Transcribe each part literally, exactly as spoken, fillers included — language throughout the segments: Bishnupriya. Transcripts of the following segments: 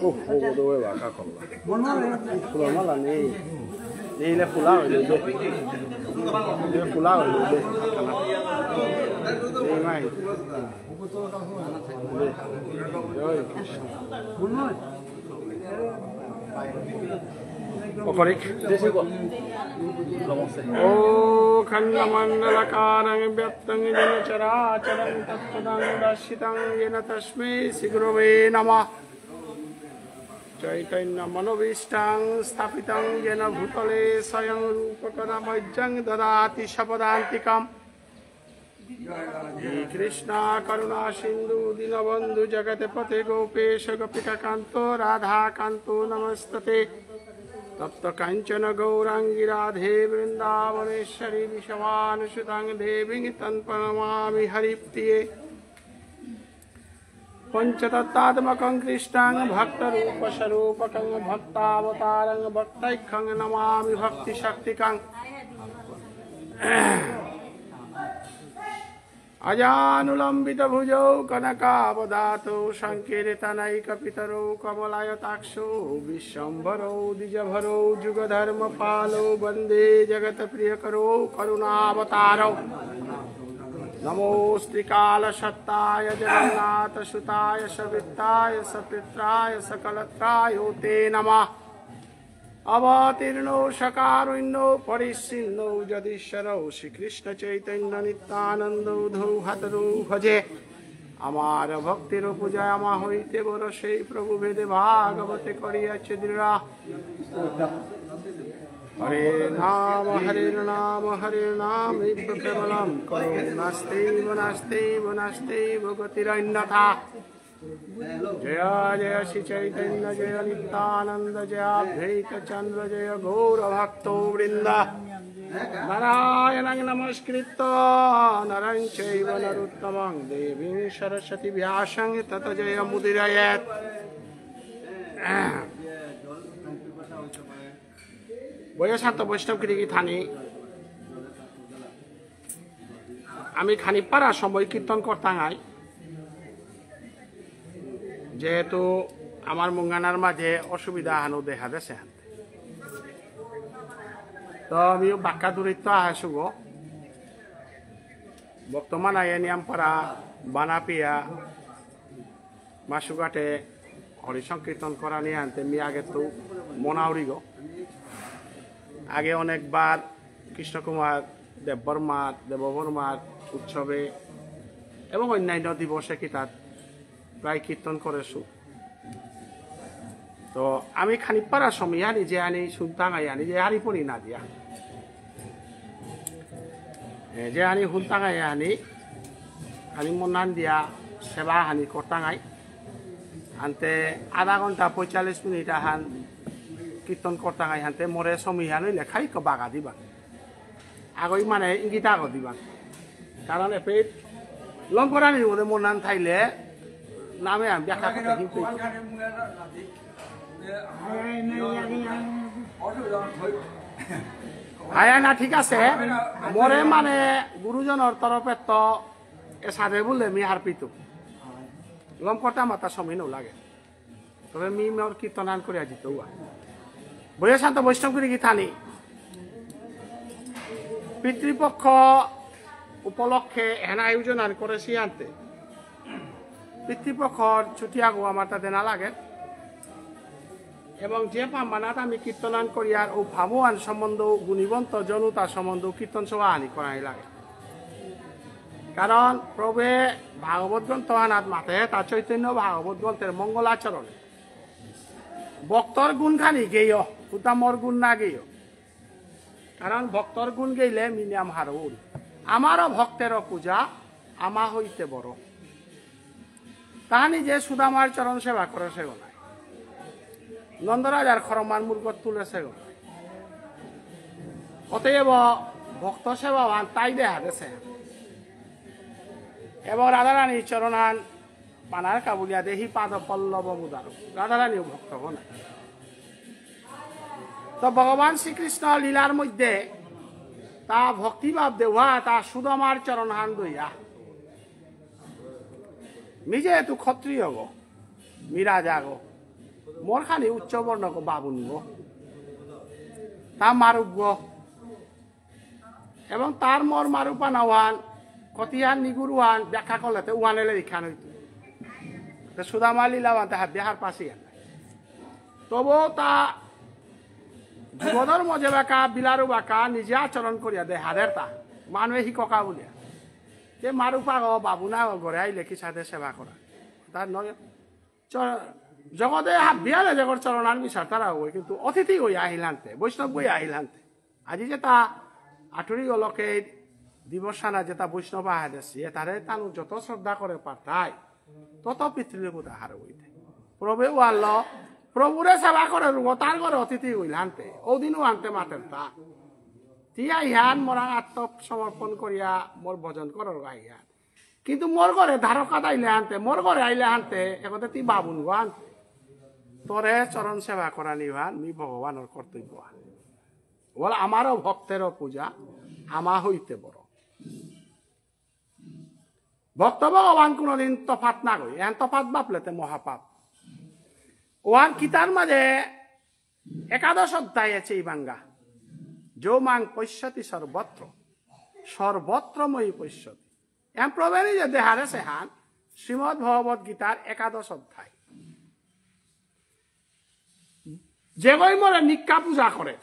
উফ, ও, ও, ও, বাঁকা করলা। ফুলমালা নেই। নেই না, ফুলা হইল যে। নেই, ফুলা হইল যে। নেই, নাই। জয় কৃষ্ণ। অকরিক। ও খণ্ডমণ্ডলাকারং ব্যাপ্তং যেন চরাচরং তৎপদং দর্শিতং যেন তস্মৈ শ্রী গুরবে নমঃ। চৈতন্যমনোভীষ্টং স্থাপিতং যেন ভূতলে স্বয়ং রূপ কদা মহ্যং দদাতি স্বপদান্তিকম্। শ্রীকৃষ্ণ করুণা সিন্ধু দীনবন্ধু জগৎপতে গোপেশ গোপিকাকান্ত রাধাকান্ত নমস্তুতে। তপ্ত কাঞ্চন গৌরাঙ্গী রাধে বৃন্দাবনেশ্বরী বৃষভানুসুতং দেবীং তং প্রণমামি হরিপ্রিয়ে। পঞ্চতত্ত্বাত্মকং কৃষ্ণং ভক্তরূপস্বরূপকং ভক্তাবতারং ভক্তাখ্যং নমামি ভক্তিশক্তিকং। আজানুলম্বিতভুজৌ কনকাবদাতৌ সংকীর্তনৈকপিতরৌ কমলায়তাক্ষৌ বিশ্বম্ভরৌ দ্বিজভরৌ যুগধর্মপালৌ বন্দে জগৎপ্রিয়করৌ করুণাবতারৌ। নমো শ্রীকালসত্তায় জগন্নাথসুতায় সবিত্তায় সপুত্রায় সকলত্রায় তে নমঃ। অবতীর্ণ সকারুণ্য পরিচ্ছন্ন যদীশ্বর শ্রীকৃষ্ণ চৈতন্য নিত্যানন্দ উদ্ধৌ ভ্রাতরৌ ভজে। আমার ভক্তির পূজা আমা হইতে বড় সেই প্রভু বেদে ভাগবতে করিয়াছে দৃঢ়। হরে নাম হরে নাম হরে নাম ইব কেবলম করো নাস্তেব নাস্তেব নাস্তেব গতিরন্যথা। জয় জয় শ্রী চৈতন্য জয় নিত্যানন্দ জয় অদ্বৈত চন্দ্র জয় গৌর ভক্ত বৃন্দ। নারায়ণং নমস্কৃত্য নরং চৈব নরোত্তমং দেবীং সরস্বতী ব্যাসং তত জয় মুদিরয়েত। বয়সান্ত বৈষ্ণব গিরি গিথানি, আমি খানি পারা সময় কীর্তন করতাঙাই, যেহেতু আমার মুঙ্গানার মাঝে অসুবিধা হানো দেখা দেছে হানতে, তো আমিও বাক্কা দূরিত্ব আহেসুগো। বর্তমান আয়া নিয়াম পারা বানাপিয়া মাসুঘাটে হরি সংকীর্তন করা নিয়ে আনতে মি আগে তো মনাউরিগ। আগে অনেকবার কৃষ্ণকুমার দেববর্মার, দেববর্মার উৎসবে এবং অন্যান্য দিবসে কিতাত প্রায় কীর্তন করেসু। তো আমি খানি পারা সময় আনি যে আনি শুনতাম আই আনি যে হারি পড়ি না দিয়া। এ, যে আনি হুনতাঙাই আনি, আনি মনান দিয়া সেবা হানি করতাঙাই। আনতে আধা ঘন্টা পঁয়তাল্লিশ মিনিট আহান কীর্তন করতাঙাই হানতে মোরে সময় হান হইলে খাই কো বাগা দিবা। আগই মানে ইঙ্গিত আগো দিবা। কারণ এপে লম করানির মধ্যে মনান থাইলে নামে আমি ব্যাখ্যা করতে কিন্তু আয়া না, ঠিক আছে। মোরে মানে গুরুজনর তরফে তো এসাদে বলে মি হারপিত। লম কটা মাতা সময় নৌ লাগে। তবে মি মোর কীর্তনান করে আজি তো উয়া। বইয়া শান্ত বৈষ্ণব গিরি গিথানি। পিতৃপক্ষ উপলক্ষে এহান আয়োজন আন করেসি আনতে। পিতৃপক্ষর ছুটি আগো আমার তাতে না লাগে। এবং যে পাম্বানাত আমি কীর্তনান করিয়ার ও ভাবুয়ান সম্বন্ধ গুণীবন্ত জনতা সম্বন্ধ কীর্তন সভা আনি করাই লাগে। কারণ প্রভে ভাগবত গ্রন্থ আনাত মাতে তা চৈতন্য ভাগবত গ্রন্থের মঙ্গলাচরণে ভক্তর গুণ খানি গেয়, উতা মোর গুণ না গেয়। কারণ ভক্তর গুণ গেইলে মিনিয়াম হারৌর। আমারও ভক্তেরও পূজা আমা হইতে বড়। তাহানি যে সুদামার চরণ সেবা করে সেগ নাই। নন্দরাজার খরমান মুরগত তুলে সেগ নাই। অতএব ভক্ত সেবাবান তাই দেহা দেসে। এবং রাধারানীর চরণহান পানার কাবুলিয়া দেহি পাদ পল্লব মুদার। রাধারানীও ভক্ত হন। তো ভগবান শ্রীকৃষ্ণ লীলার মধ্যে তা ভক্তিভাব দেওয়া তা সুদামার চরণহান দইয়া। মি যেহেতু ক্ষত্রিয় গো, মি রাজা গো, মোর খানি উচ্চ বর্ণ গো, বাবুন গো, তা মারুপ গো। এবং তার মোর মারুপা নাওয়ান, কতিয়ান নিগুরুয়ান, ব্যাখ্যা করলে তে ওয়ান এলে ইখান হইতো। তো সুদামা লীলাবান তে হাবিয়া হার পাশে ইয়ান। তবু তা যুবধর্ম যে বাকা, বিলারু বাকা, নিজে আচরণ করিয়া দে হাদের তা। মানুয়ে হিককা বুলিয়া। যে মারুপা গো, বাবু না গো, ঘরে আইলে কি সাথে সেবা করা। তার নয়, চ-, জগতে হাবিয়ালে জগর চরণান বিচার তারা হই, কিন্তু অতিথি হই আহিলান্তে, বৈষ্ণব হই আহিলান্তে। আজি যেতা আঠুরি অলকে দিবসানা যেতা বৈষ্ণব আহেদেসি, এতারে তানু যত শ্রদ্ধা করে পারতাই, তত পিতৃদেবতা হার হইতে। প্রভু আল্লাহ, প্রভুরে সেবা করে রুগো, তার ঘরে অতিথি হইল হানতে, ওদিনও আনতে মাতেন তা। তি আইহান মোরাং আত্মসমর্পণ করিয়া মোর ভজন করর আইহান। কিন্তু মোর ঘরে ধারকা আইলে হানতে, মোর ঘরে আইলে হানতে, একতে তি বাবুন গো হানতে। তোরে চরণ সেবা করা নিহান, মি ভগবানর কর্তব্য হান। বল, আমারও ভক্তেরও পূজা, আমা হইতে বড়। ভক্ত ভগবান কোনোদিন তফাত না গই, এহান তফাত বাপলেতে মহাপাপ। ওহান কিতার মাঝে একাদশ অধ্যায় আছে এই বাঙ্গা। যো মাং পশ্যতি সর্বত্র, সর্বত্র মই পশ্যতি। এহান প্রভে নিজে দেহারে সেহান, শ্রীমদ্ ভগবত গীতার একাদশ অধ্যায়। যেগই মোরে নিকা পূজা করে,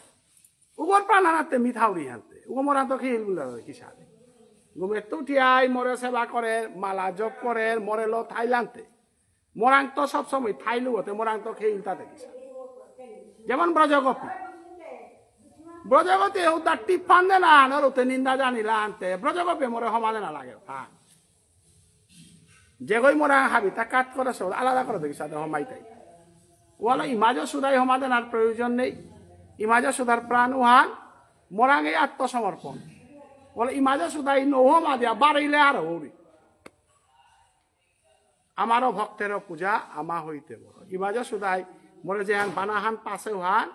উগর প্রাণানাতে মিঠাউরি হানতে, উগো মোরাং তো খেইল বুলা রয় কি সাথে। ঘুমেত্ত উঠিয়াই মোরে সেবা করে, মালা জপ করে, মোরে লো থাইলান্তে। মোরাং তো সব সময় থাইলু হতে, মোরাং তো খেইল তাতে কি সাথে। যেমন ব্রজগোপী। ব্রজগোপী হুদা টিপ ফান দেনা, নরতে নিন্দা জানিলা আনতে, ব্রজগোপী মোরে হমা দেনা লাগে, হ্যাঁ। যেগই মোরা হাবিতা কাত করে সব আলাদা করে দেখি সাথে হমাইতাই। ওয়ালা ইমা যশোদাই হমা দেনার প্রয়োজন নেই। ইমা যশোদার প্রাণ উহান, মোরাং এই আত্মসমর্পণ। ওয়ালা ইমা যশোদাই নৌ হমা দিয়া বাড়াইলে আর হৌরি। আমারও ভক্তেরও পূজা, আমা হইতে বড়। ইমা যশোদাই মোরে যেহান বানাহান পাশে উহান,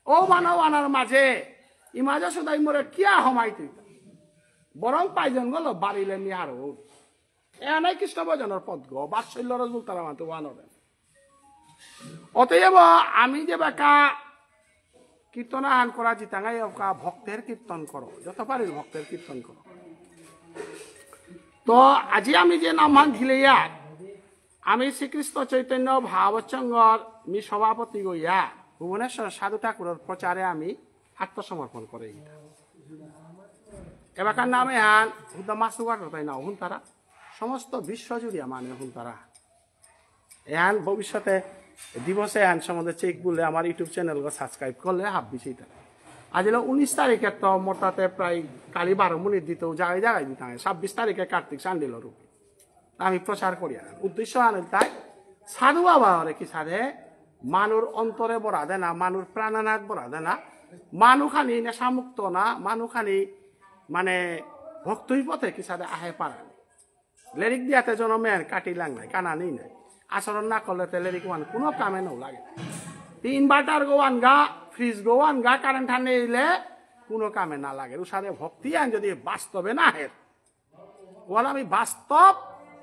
ও বানাওয়ানার মাঝে ইমা যশোদাই মোরে কিয়া হমাই তুইতা? বরং পাইজন গলো বাড়িলে নিহার হৌরি। এহানাই কৃষ্ণ ভজনর পদ গো, বাৎসল্য রস বুলতারা মানতে ওয়ানরে। অতএব আমি যে বাকা কীর্তন আহান করা জিতাঙ্গাই ওকা ভক্তের কীর্তন করো, যত পারিস ভক্তের কীর্তন করো। তো আজি আমি যে নামহান ঘিলেয়ার, আমি শ্রীকৃষ্ণ চৈতন্য ভাগবত সংঘর মি সভাপতি গইয়া ভুবনেশ্বর সাধু ঠাকুরর প্রচারে আমি আত্মসমর্পণ করে দিতাম। এবাকার নামে হান হুদা মাসুগার তাই না হুন তারা, সমস্ত বিশ্বজুড়িয়া মানে হুন তারা। এহান ভবিষ্যতে দিবসে এহান সম্বন্ধে চেক বুলে আমার YouTube চ্যানেল গো সাবস্ক্রাইব করলে হাব্বি সেইটা। আজ হলো উনিশ তারিখে তো মোর তাতে প্রায় কালি বারো মিনিট দিতেও জায়গায় জায়গায় দিতাম। ছাব্বিশ তারিখে কার্তিক সান্ডিল রূপে আমি প্রচার করি আর উদ্দেশ্য আনিল তাই সাধু বাবা হলে কি সাধে মানুর অন্তরে বরা দেনা, মানুর প্রাণানাক বরা দেনা, মানু খানি নেশামুক্ত না, মানু খানি মানে ভক্তই পথে কি সাধে আহে পারানি। লেরিক দিয়াতে জনমে আর কাটি লাং নাই, কানা নেই নাই। আচরণ না করলে তে লেরিক ওয়ান কোনো কামে নাও লাগে। তি ইনভার্টার গো আনগা, ফ্রিজ গো আনগা, কারেন্ট হান নেইলে কোনো কামে না লাগে। উসারে ভক্তি আন যদি বাস্তবে না হের, ওয়ালা আমি বাস্তব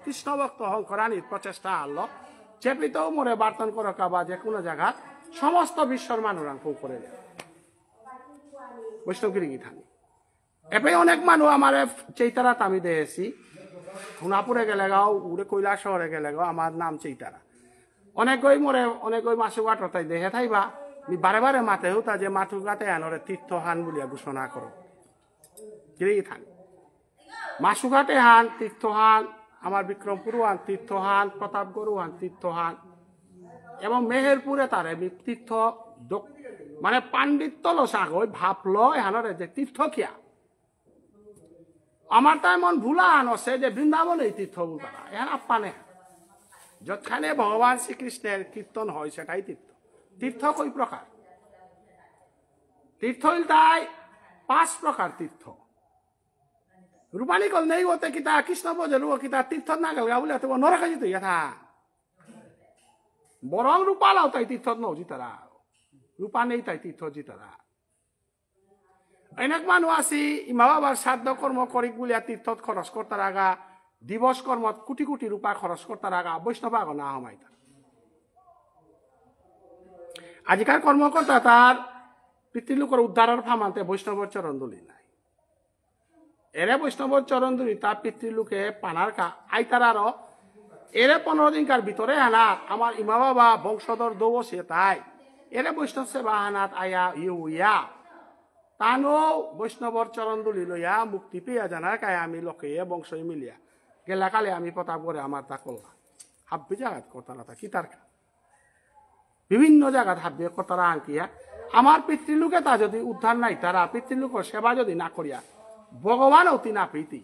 কৃষ্ণ ভক্ত হং করানি প্রচেষ্টা আনলো। চেপিতেও মোরে বার্তন করো কাবা যে কোনো জায়গা সমস্ত বিশ্বর মানুরাং ফু করে দেয়। বৈষ্ণবগিরি গিথানি। এপে অনেক মানু আমারে চেইতারা তামি দেহেছি। সোনাপুরে গেলেগাও, উড়ে কৈলাসহরে গেলেগাও, আমার নাম চেইতারা। অনেকগই মোরে, অনেকগই মাসুঘাট তাই দেহে থাইবা। মি বারে বারে মাতে হুতা যে মাথুঘাটে আনরে তীর্থহান বুলিয়া ঘোষণা করো। গিরি গিথানি। মাসুঘাটে হান, তীর্থহান, আমার বিক্রমপুর হান, তীর্থহান, প্রতাপগড় হান, তীর্থহান। এবং মেহেরপুরে তারে মি তীর্থ দক-, মানে পাণ্ডিত্য লসাগই ভাবলো এহানরে যে তীর্থ কিয়া। আমার তাই মন ভুলা আন আছে যে বৃন্দাবন এই তীর্থ বুলতারা। এহান আপ্পানে। যতখানে ভগবান শ্রীকৃষ্ণের কীর্তন হয় সেটাই তীর্থ। তীর্থ কই প্রকার? তীর্থ ইলতাই পাঁচ প্রকার তীর্থ। রূপা নিকল নেই ওতে কিতা কৃষ্ণ ভজে রূপ কিতা তীর্থ না গেলগা বুলে তো নরকে জিতে গেথা। বরং রূপা লাও তাই তীর্থ নৌ জিতারা। রূপা নেই তাই তীর্থ জিতারা। অনেক মানু আছি, ইমা বাবার শ্রাদ্ধ কর্ম করিক বুলিয়া তীর্থত খরচ করতারাগা, দিবস কর্মত কোটি কোটি রূপা খরচ করতারাগা, বৈষ্ণব আগ না হমাইতা। আজিকার কর্মকর্তা তার পিতৃলোকর উদ্ধারর ফামান্তে বৈষ্ণবর চরণ ধুলি নাই। এরে বৈষ্ণবর চরণ ধুলি তা পিতৃলোকে পানার কা আইতারারও। এরে পনেরো দিনকার ভিতরে হানাত আমার ইমা বাবা বংশধর দৌ সে তাই। এরে বৈষ্ণব সেবা হানাত আয়া ইউ ইয়া। তানো বৈষ্ণবর চরণ ধুলি লইয়া মুক্তি পেয়া জানার কায় আমি লোকে এ বংশই মিলিয়া। গেলা কালে আমি প্রতাপগড়ে আমার তা করলা। হাব্বি জাগাত করতারা তা কি তার কা? বিভিন্ন জাগাত হাব্বি করতারা আঙ্কিয়া। আমার পিতৃলোকে তা যদি উদ্ধার নাই, তারা পিতৃলোকর সেবা যদি না করিয়া, ভগবান অতি না প্রীতি।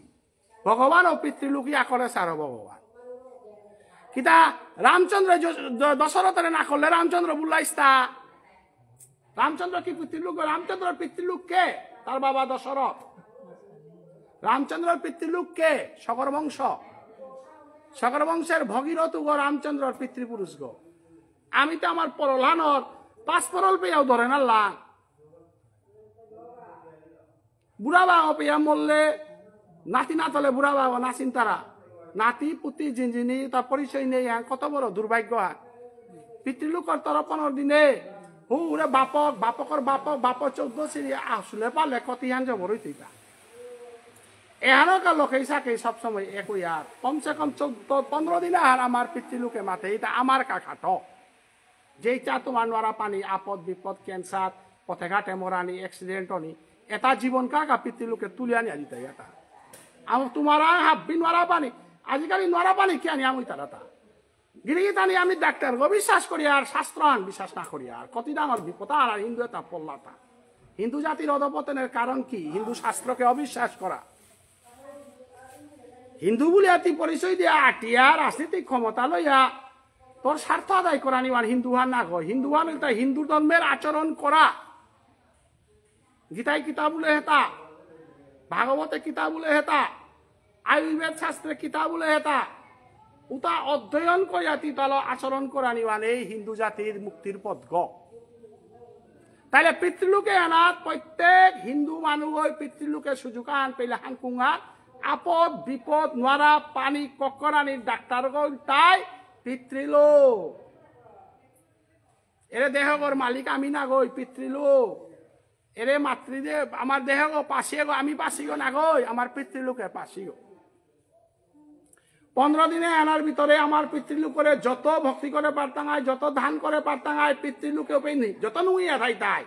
ভগবান ও পিতৃলোক ইয়া করে সারো ভগবান। কিতা রামচন্দ্র য-, য-, দশরথরে না করলে রামচন্দ্র বুল্লাইস্তা। রামচন্দ্র কি পিতৃলোক? রামচন্দ্রর পিতৃলোক কে? তার বাবা দশরথ। রামচন্দ্রর পিতৃলোক কে? সগর বংশ। সগর বংশের ভগীরথ উগ রামচন্দ্রর পিতৃপুরুষ গো। আমি তো আমার পরলহানর পাঁচ পরল পেয়াও ধরে না লাং। বুড়া বাবা পেয়া মরলে নাতি নাতলে বুড়া বাবা না চিন্তারা। নাতি পুতি জিনজিনি তার পরিচয় নেই, হ্যাঁ, কত বড় দুর্ভাগ্য। হ্যাঁ, পিতৃলোকর তর্পণর দিনে হুরে বাপক, বাপকর বাপক, বাপক চৌদ্দ সিরি আসলে পালে কতিহান জবর হইতইতা। এহানো কা লোকেই সাকেই সবসময় একই আর কমসে কম চৌদ্দ পনেরো দিন আর আমার পিতৃলোকে মাতে, এটা আমার কাকাটো। যেইটা তোমার নরা পানি, আপদ বিপদ, ক্যান্সার, পথে ঘাটে মরানি, অ্যাক্সিডেন্ট হনি, এটা জীবন কাকা পিতৃলোকে তুলিয়া নিয়া দিতে এটা। আমি তোমার হাব্বি নরা পানি, আজিকালি নরা পানি কি আনি আমি তারা তা। গিরিগিতানি আমি ডাক্তার গো বিশ্বাস করি আর শাস্ত্র আন বিশ্বাস না করি আর। কতি ডাঙর বিপদ আর, আর হিন্দু এটা পল্লাতা। হিন্দু জাতির অধপতনের কারণ কি? হিন্দু শাস্ত্রকে অবিশ্বাস করা। হিন্দু বুলিয়া তি পরিচয় দিয়া আটিয়া রাজনৈতিক ক্ষমতা লইয়া তোর স্বার্থ আদায় করা নিবার হিন্দু হান না কয়। হিন্দু হান এটা হিন্দু ধর্মের আচরণ করা। গীতায় কিতা বুলে হেতা, ভাগবতে কিতা বুলে হেতা, আয়ুর্বেদ শাস্ত্রে কিতা বুলে হেতা, উতা অধ্যয়ন করিয়া তি তালো আচরণ করা নিবান এই হিন্দু জাতির মুক্তির পথ গ। তাহলে পিতৃলোকে আনাত প্রত্যেক হিন্দু মানুষ ওই পিতৃলোকে সুযোগ আন পেলে হানকুঙ্গা আপদ বিপদ নোয়ারা পানি কক্করানি ডাক্তার গল তাই পিতৃলোক। এরে দেহগর মালিক আমি না গই, পিতৃলোক। এরে মাতৃদেব, আমার দেহগ পাশিয়ে গো, আমি পাশিগ না গই, আমার পিতৃলোকে পাশিগ। পনেরো দিনে আনার ভিতরে আমার পিতৃলোকরে যত ভক্তি করে পারতাঙাই, যত দান করে পারতাঙাই, পিতৃলোকে পেনি, যত নুইয়া থাই তাই।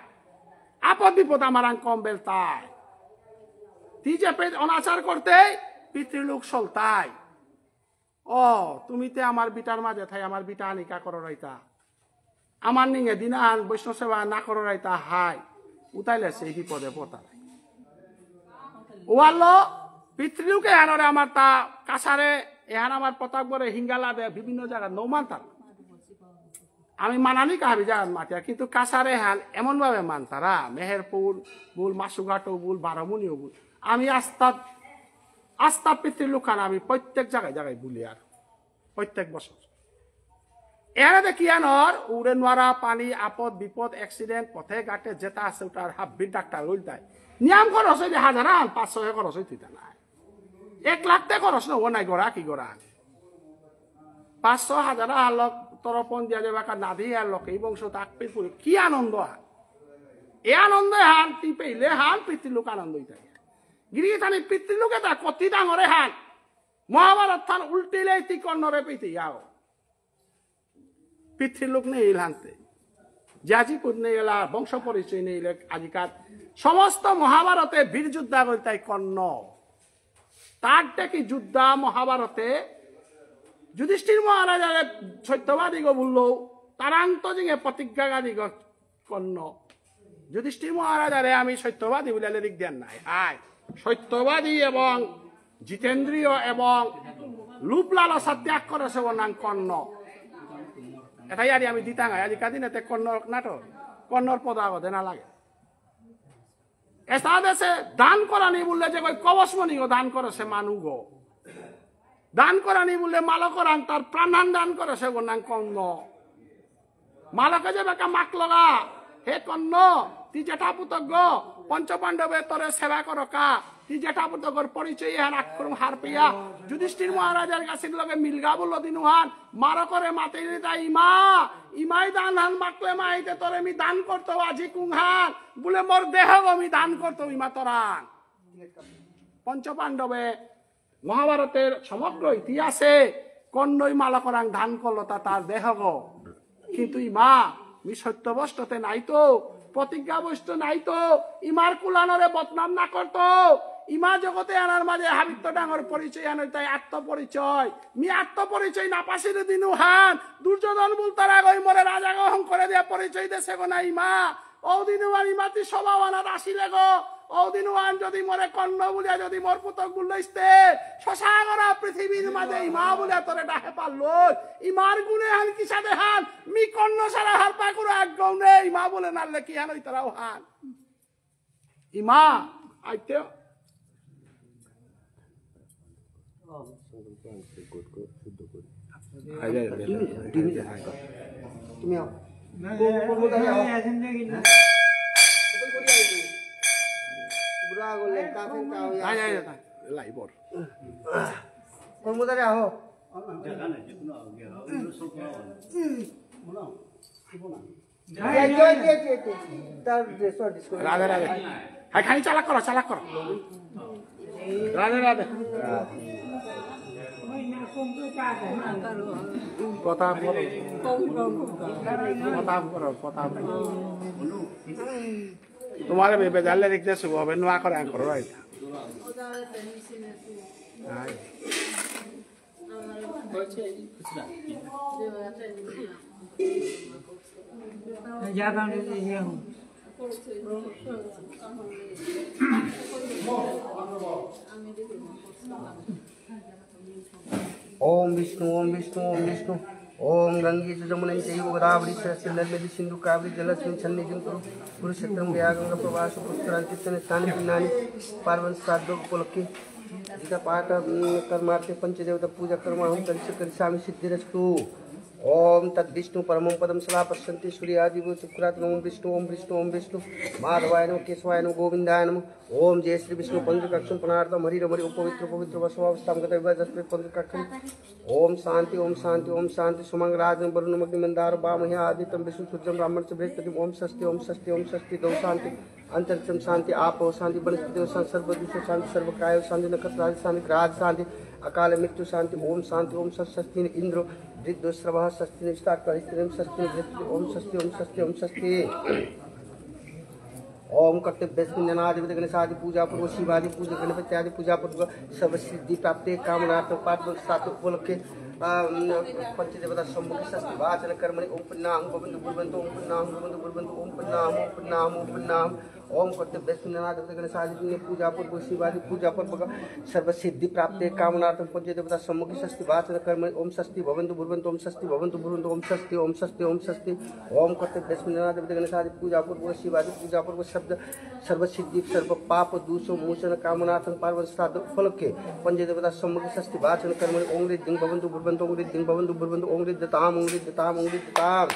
আপদ বিপদ আমার আং কম বেলতাই। তি যে পে-, অনাচার করতে, পিতৃলোক চলতাই। ও, তুমি তে আমার বিটার মাঝে থাই, আমার বিটা আনিকা করো রাইতা। আমার নিঙে দিন আন বৈষ্ণব সেবা না করো রাইতা হাই। উতাইলে সেই বিপদে পড়তা নাই। ওয়াল্লো, পিতৃলোকে হানরে আমার তা কাছারে, এহান আমার প্রতাপগড়ে হিঙ্গালা দে বিভিন্ন জায়গা নৌ মানতার। আমি মানানি কাহাবি জাগাত মাতিয়া, কিন্তু কাছারে হান এমন ভাবে মানতারা, মেহেরপুর বুল, মাসুঘাটও বুল, বারোমুনিও বুল। আমি আস্তা, আস্তা পিতৃলোক হান আমি প্রত্যেক জায়গায় জায়গায় বুলি আর। প্রত্যেক বছর। এরে দেখি আনর, উড়ে নোয়ারা, পানি, আপদ, বিপদ, অ্যাক্সিডেন্ট, পথে ঘাটে যেটা আছে, ওটার হাব্বির ডাক্তার হইল তাই। নিয়াম খরচ হইলে হাজার আন, পাঁচশো খরচ হইতে তা নাই। এক লাখ তে খরচ না, ও নাই গড়া, কি গড়া? পাঁচশো, হাজার আন লোক তর্পণ দিয়া যাবে, কার নাদি আর লোক, এই বংশ তাক পে পুরি, কি আনন্দ আন? এ আনন্দে হান, তি পেইলে হান, পিতৃলোক আনন্দ হইতে। গিরি থানি পিতৃলোকে তা কতি ডাঙরে হান। মহাভারত থান উল্টিলে তি কর্ণরে পেইতে যাও। পিতৃলোক নেই ইলহান্তে। জাজিপুত নেই এলা, বংশ পরিচয় নেই ইলে আজিকার। সমস্ত মহাভারতে বীর যোদ্ধা বলতে কর্ণ। তার কি যোদ্ধা মহাভারতে যুধিষ্ঠির মহারাজারে সত্যবাদী গো বললো, তারাং তো জিঙে প্রতিজ্ঞাকারী গো কর্ণ। যুধিষ্ঠির মহারাজারে আমি সত্যবাদী বুলে দিক দেন নাই। আয়, সত্যবাদী এবং জিতেন্দ্রিয় এবং লোভ লালসা ত্যাগ করে সে নাম কর্ণ। এটাই আর আমি দিতাম, আজ কাদিন এতে কর্ণ নাটক, কর্ণর পদ আগতে না লাগে। এসাদেসে দান করানি বুললে যে কই কবচমণিগ দান করেসে মানুগ। দান করানি বুললে মালকরাং তার প্রাণহান দান করেসে গো নাঙ কর্ণ। মালকে যেবাকা মাতলগা, হে কর্ণ, তি জেঠা পুতগ, পঞ্চপাণ্ডবে তোরে সেবা করকা, তি জেঠা পুতগর পরিচয় এহান আকরুম হারপিয়া, যুধিষ্ঠির মহারাজার কাছে লগে মিলগা বুলল দিনুহান, মালকরে মাতেরিতা ইমা, ইমাই দানহান মাতলে মাইতে তোরে মি দান করতৌ আজি কুংহান, বুলে মোর দেহগ মি দান করতৌ ইমা তোরাং। পঞ্চপাণ্ডবে মহাভারতর সমগ্র ইতিহাসে কর্ণই মালকরাং দান করলতা তার দেহগ। কিন্তু ইমা, মি সত্যভ্রষ্টতে নাইতৌ, প্রতিজ্ঞাভ্রষ্ট নাইতৌ, ইমার কুলানরে বদনাম না করতৌ। ইমা জগত এহানর মাঝে হাবিত্ত ডাঙর পরিচয় আনই তাই আত্মপরিচয়। মি আত্মপরিচয় না পাসিরে দিনুহান, দুর্যোধন বুলতারা গই মোরে রাজাগ হঙকরে দিয়া পরিচয় দেসে গো না ইমা। ঔদিনু আর ইমাতি সভাহানাত আসিলে গো, ঔদিনু আন যদি মোরে কর্ণ বুলিয়া যদি মোর পুতক বুললে ইস্তে, সসাগরা পৃথিবীর মাঝে ইমা বুলিয়া তোরে ডাহে পারলই। ইমার গুণে হান কিসাদে হান, মি কর্ণ সারা হারপা করে এক গৌনে ইমা বুলে নারলে কি হান ওই তারাও হান। ইমা, আইতে তুমি, তুমি আও। কর্মধারী আও। বুড়া গো, লেঙ্কা ফেঙ্কা হইয়া আছে। লাইবর। কর্মধারী আও। রাধে, রাধে। হ্যাঁ, খানি চালাক করো, চালাক করো। রাধে, রাধে। প্রতাপ করো। প্রতাপ করো, প্রতাপ করো। তোমার বে-, বেজালে দেখতে শুভ হবে, নোয়া করে আন করো, রাইট। হ্যাঁ। ओम विष्णु, ओम विष्णु, ओम विष्णु। ओम गंगे च जमुने चैव गोदावरी सरस्वती नर्मदे सिंधु कावेरी जलेस्मिन् सन्निधिं कुरु। कुरुक्षेत्रं गया गंगा प्रवाह पुष्कराणि तीर्थानि स्थानानि पुण्यानि पावन श्राद्ध उपलक्षे गीता पाठ, उम, कर्मार्थे पंचदेवता पूजा कर्म अहम करिष्य करिष्यामि सिद्धिरस्तु। ओम तद्विष्णु परमं पदं सदा पश्यन्ति सूर्यादिव चक्षुरात्। ओम विष्णु, ओम विष्णु, ओम विष्णु। माधवाय नमः, केशवाय नमः, गोविंदाय नमः। ओम जय श्री विष्णु पंचकाक्षं पणार्थम हरि रमरि उपवित्र पवित्र वसवावस्थां गत विवाह जस्मिन् पंचकाक्षं। ओम शांति, ओम शांति, ओम शांति। सुमंग राजन वरुण अग्नि मंदार वामहे आदित्यम विष्णु सूर्यम ब्राह्मण से बृहस्पति। ओम स्वस्ति, ओम स्वस्ति, ओम स्वस्ति। दौ शांति, अंतरिक्षम शांति, आपो शांति, वनस्पति शांति, सर्व दूषो शांति, सर्व कायो शांति, नक्षत्र आदि शांति, ग्रह आदि शांति, अकाल मृत्यु शांति। ओम शांति, ओम स्वस्ति। इंद्रो वृद्धो श्रवः स्वस्ति, निष्ठा करिस्त्री स्वस्ति, बृहस्पति। ओम स्वस्ति, ओम स्वस्ति, ओम स्वस्ति। ओम कर्तव्यस्मिन् नानादिवत गणेशादि पूजा पूर्वक शिवादि पूजा गणपत्यादि पूजा पूर्वक सर्व सिद्धि प्राप्ते कामनार्थ पाठ सात उपलक्षे, अम, पंचदेवता सम्मुख स्वस्ति वाचन कर्मणि। ओम पुण्याहं भवन्तु ब्रुवन्तु, ओम पुण्याहं भवन्तु ब्रुवन्तु, ओम पुण्याहं, ओम पुण्याहं, ओम पुण्याहं। ओम कर्तव्यस्मिन् नानादिवत गणेशादि पूजा पूर्वक शिवादि पूजा पूर्वक सर्व सिद्धि प्राप्ते कामनार्थ पंचदेवता सम्मुख स्वस्ति वाचन कर्मणि। ओम स्वस्ति भवन्तु ब्रुवन्तु, ओम स्वस्ति भवन्तु ब्रुवन्तु, ओम स्वस्ति, ओम स्वस्ति, ओम स्वस्ति। ओम कर्तव्यस्मिन् नानादिवत गणेशादि पूजा पूर्वक शिवादि पूजा पूर्वक शब्द सर्व सिद्धि सर्व पाप दूषो मोचन कामनार्थं पार्वण श्राद्ध उपलक्षे पंचदेवता सम्मुख स्वस्ति वाचन कर्मणि। ओम ऋद्धिं भवन्तु ब्रुवन्तु, ओम ऋद्धिं भवन्तु ब्रुवन्तु, ओम ऋद्ध्यताम्, ओम ऋद्ध्यताम्, ओम ऋद्ध्यताम्।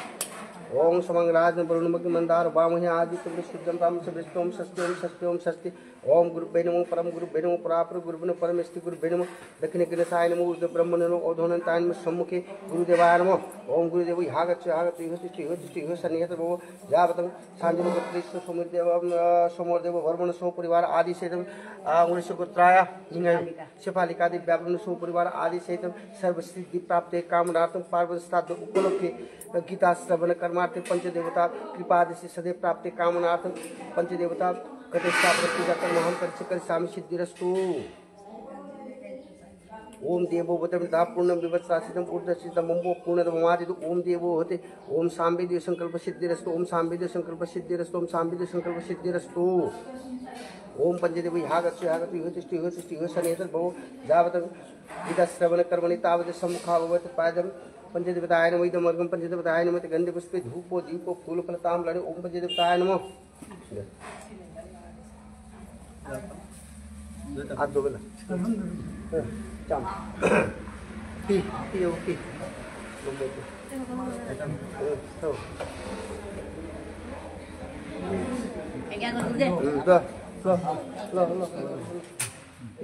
ओम समं राजन वरुण अग्नि मंदार वामहे आदित्यं सूर्यं ब्राह्मणं से बृहस्पति। ओम स्वस्ति, ओम स्वस्ति, ओम स्वस्ति। ओम गुरुभ्यो नमः, परम गुरुभ्यो नमः, परापर गुरुभ्यो नमः, परमेष्टि गुरुभ्यो नमः, दक्षिण गणेशाय नमः, ऊर्ध्व ब्रह्मणे नमः, अधोऽनंताय नमः, सम्मुखे गुरुदेवाय नमः। ओम गुरुदेव, ह्यागच्छ, ह्यागच्छ, इह तिष्ठ, इह तिष्ठ, इह सन्निहित भव, यावतं शांतिनगरस्य सोमदेव, अ, सोमदेव वर्मण सपरिवार आदि सहितं, अ, उन्नीस गोत्राय, लिंगाय, शेफालिका दिव्या वर्मण सपरिवार आदि सहितं सर्व सिद्धि प्राप्ते कामनार्थं पार्वण श्राद्ध उपलक्षे गीता श्रवण कर्मार्थे पंचदेवता कृपा दृष्टि सदैव प्राप्ते कामनार्थं पंचदेवता घटस्थापन पूजा कर्म अहम करिष्य करिष्यामि सिद्धिरस्तु। ओम देवो वदम दा पूर्ण विवत्सासितम ऊर्ध्वसितम मम्बो पूर्ण ममादितु। ओम देवो हते। ओम सांवेद्य संकल्प सिद्धिरस्तु, ओम सांवेद्य संकल्प सिद्धिरस्तु, ओम सांवेद्य संकल्प सिद्धिरस्तु। ओम पंचदेव ह्यागच्छ, ह्यागच्छ, इह तिष्ठ, इह तिष्ठ, इह सन्निहित भव, यावतं गीता श्रवण कर्मणि तावत सम्मुखा भवत पादम। पंचदेवताय नमः, इदम अर्घम पंचदेवताय नमः, गंधे पुष्पे धूपो दीपो फूल फल ताम्राणि। ओम पंचदेवताय नमः। আর দেবে না। হ্যাঁ, চাম। পি, পি, ও পি। হুম, ল, ল, ল, ল,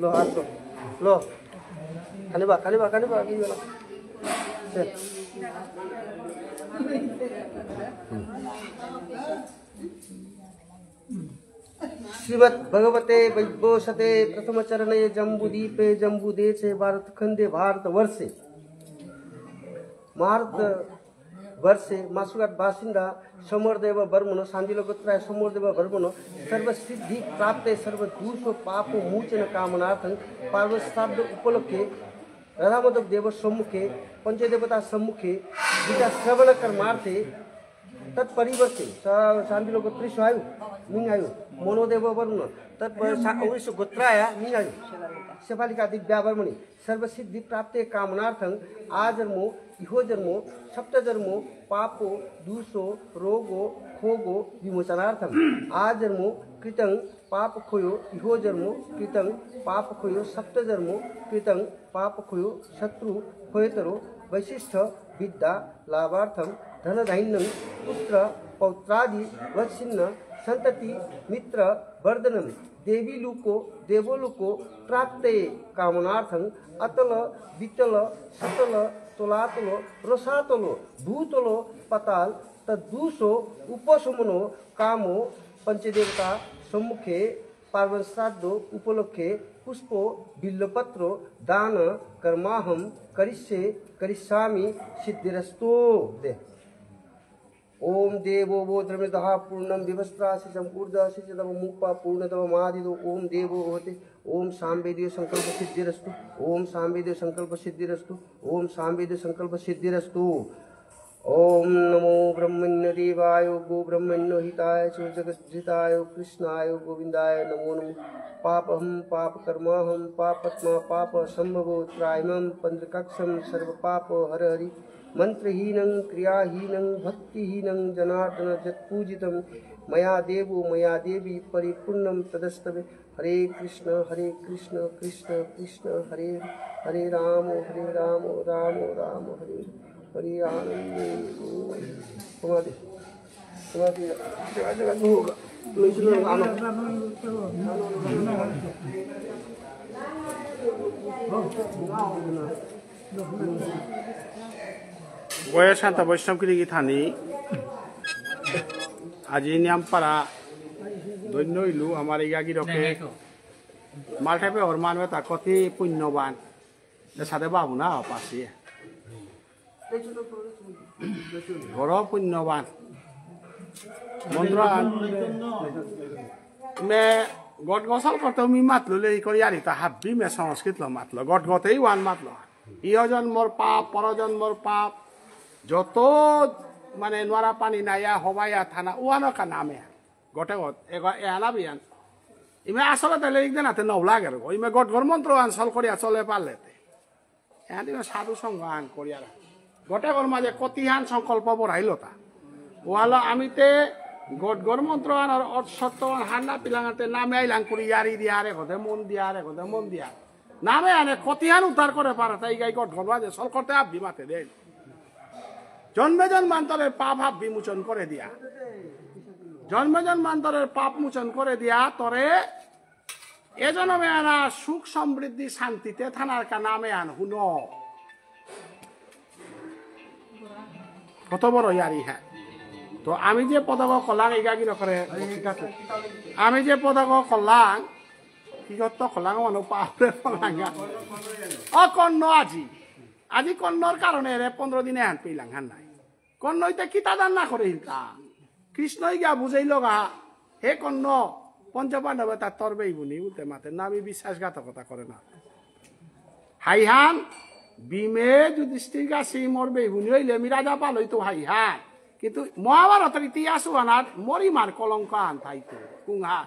ল, আর ল, ল। খানিবা, খানিবা, খানিবা, কি হলো? হ্যাঁ। হুম। শ্রীমদ্ভগবতে বৈবস্বতে প্রথমচরণে জম্বুদ্বীপে জম্বুদেশে ভারতখণ্ডে ভারতবর্ষে ভারতবর্ষে মাসুঘাট বাসিন্দা সমরদেব বর্মণ, সান্দিল গোত্রায় সমরদেব বর্মণ, সর্বসিদ্ধি প্রাপ্তে সর্বদোষ পাপ মোচন কামনার্থং পার্বণ শ্রাদ্ধ উপলক্ষে রাধামাধব দেব সম্মুখে পঞ্চদেবতা সম্মুখে গীতা শ্রবণ কর্মার্থে তৎপরিবর্তে স-, শান্তিলোক ত্রিশু আয়ু, মিং আয়ু, মনোদেব বর্মণ, তৎপর সা-, উনিশ গোত্রায়া মিং আয়ু, শেফালিকা দিব্যা বর্মণী, সর্বসিদ্ধি প্রাপ্তে কামনার্থং আ জন্ম, ইহ জন্ম, সপ্ত জন্ম, পাপ, দোষ, রোগ, ক্ষোভ, বিমোচনার্থং আ জন্ম কৃতং পাপ ক্ষয়, ইহ জন্ম কৃতং পাপ ক্ষয়, সপ্ত জন্ম কৃতং পাপ ক্ষয়, শত্রু ক্ষয়তর, বৈশিষ্ট্য বিদ্যা লাভার্থম ধনধান্যং পুত্র পৌত্রাদি বৎসিন্ন সন্ততি মিত্র বর্ধনম দেবী লোক দেবলোক প্রাপ্তে কামনার্থং অতল বিতল সুতল তলাতল রসাতল ভূতল পাতাল তদ্দোষ উপশমন কাম পঞ্চদেবতা সম্মুখে পার্বণ শ্রাদ্ধ উপলক্ষে পুষ্প বিল্বপত্র দান কর্মাহম করিষ্যে করিষ্যামি সিদ্ধিরস্তু। দে। ওম দেবো ভো দ্রমিদহা পূর্ণম বিভস্ত্রাসি সম্পূর্ণাসি চ তব মুপা পূর্ণতমমাদিদো। ওম দেবো ভোতে। ওম সামবেদীয় সংকল্প সিদ্ধিরস্তু। ওম সামবেদীয় সংকল্প সিদ্ধিরস্তু। ওম সামবেদীয় সংকল্প সিদ্ধিরস্তু। ॐ नमो ब्रह्मण्य देवाय गो ब्रह्मण्य हिताय च जगद्धिताय कृष्णाय गोविंदाय नमो नमः। पापहं पापकर्माहं पापात्मा पापसंभवो त्राहि मां पुण्डरीकाक्षं सर्वपाप हर हरि। मंत्रहीनं क्रियाहीनं भक्तिहीनं जनार्दन यत्पूजितं मया देवो मया देवी परिपूर्णं तदस्तु मे। हरे कृष्ण हरे कृष्ण कृष्ण कृष्ण हरे हरे, हरे राम हरे राम राम राम हरे हरे। आनंदे তোমাদের তোমাদের জয় জগৎ হোক। গয়া শান্তা বৈষ্ণব গিরি গিথানি, আজি নিয়াম পারা ধন্য হইলু আমার ইগা গিরকে। মালঠেপে ওর মানবে তা কতি পুণ্যবান। এর সাথে বাবু না পাশে। বড় পুণ্যবান। মন্ত্র আন-, মে গট গসল করতে মি মাতলো লে করি আর ইতা হাব্বি মে সংস্কৃত লো মাতলো। গট গতেই ওয়ান মাতলো। ইহ জন্মর পাপ, পর জন্মর পাপ, যত মানে নোয়ারা পানি নাইয়া, হবাইয়া থানা, ওয়ানো কা নামে। গটে গত, এগ-, এহানা বিয়ান। ইমে আসলে তাহলে একদিন হাতে নওলা গেল। ইমে গট গর মন্ত্র আন সল করিয়া চলে পারলে তে। এহান ইমে সাধু সঙ্গ আন করিয়া রা। গটে গর মাঝে কতিহান সংকল্প বড়াইল তা। ওয়ালো আমি তে গট গর মন্ত্র আন আর অত সত্য আন হান্না পিলাঙাতে নামে আইলাং করি ইয়ারি দিয়ারে গদে মন দিয়ারে গদে মন দিয়া। নামে আনে কতিহান উদ্ধার করে পারে, তাই গাই গট ঘরোয়া যে সল করতে আব্বি মাতে দেন। জন্মে জন্মান্তরের পাপ হাব বিমোচন করে দিয়া। জন্মে জন্মান্তরের পাপ মোচন করে দিয়া তরে এ জন্মে আনা সুখ সমৃদ্ধি শান্তিতে থানার কা নামে আন হুনো। কত বড় ইয়ারি, হ্যাঁ। তো আমি যে পদক কলাং এগা কি করে, আমি যে পদক কলাং, কি করতো কলাং মানে পাপরে কলাং। অ কর্ণ আজি, আজি কর্ণর কারণে এরে পনেরো দিনে হান পেলাং হান নাই। কর্ণ ইতে কিতা দান না করে হিলতা। কৃষ্ণই গিয়া বুঝাইল গা, হে কর্ণ, পঞ্চপাণ্ডবে তার তোর বেইবুনি বুলতে মাতে না, আমি বিশ্বাসঘাতকতা করে না। হাইহান, ভীমে যুধিষ্ঠির গাছি মোর বেইবুনি হইলে আমি রাজা পালই তো হাইহান। কিন্তু মহাভারতের ইতিহাস আনাত মোর ইমার কলঙ্ক আন থাইতো। কুংহা,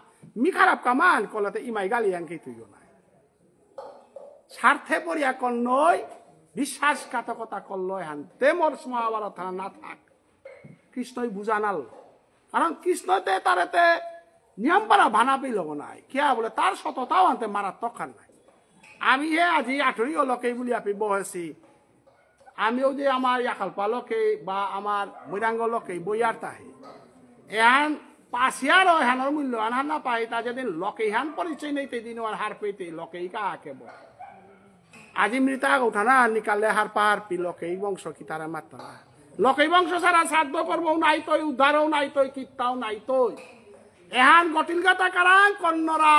মি খারাপ কামান কলাতে ইমাই গালি আনকে তুইও নাই। স্বার্থে পড়িয়া কর্ণই বিশ্বাসঘাতকতা করলো হান। তে মোর মহাভারত থানা না থাক। কৃষ্ণই বুঝানাল। কারণ কৃষ্ণতে তারেতে নিয়ম পারা ভানা পেইল নাই। কিয়া বুলে তার সততাও আনতে মারাত্মক খান নাই। আমি হে আজি আঠুরি লোকেই বুলি আপনি বহেছি। আমিও যে আমার ইয়াকালপা লোকেই বা আমার মৈরাঙ্গ লোকেই বইয়ার তাহে। এহান পাসিয়ার এহানর মূল্য আনহান না পাই, তা যেদিন লোকেই হান পরিচয় নেই, তেদিন আর হার পেতে লোকেই কা আকে বই। আজি মৃতা উঠানা নিকালে হার পার পি লোকেই বংশ কি তারা মাত্র না। লোকেই বংশ সারা সাধ্য করবো নাই তৈ, উদ্ধারও নাই তৈ, কিত্তাও নাই তৈ। এহান গটিল গাতা কারাং কন্নরা।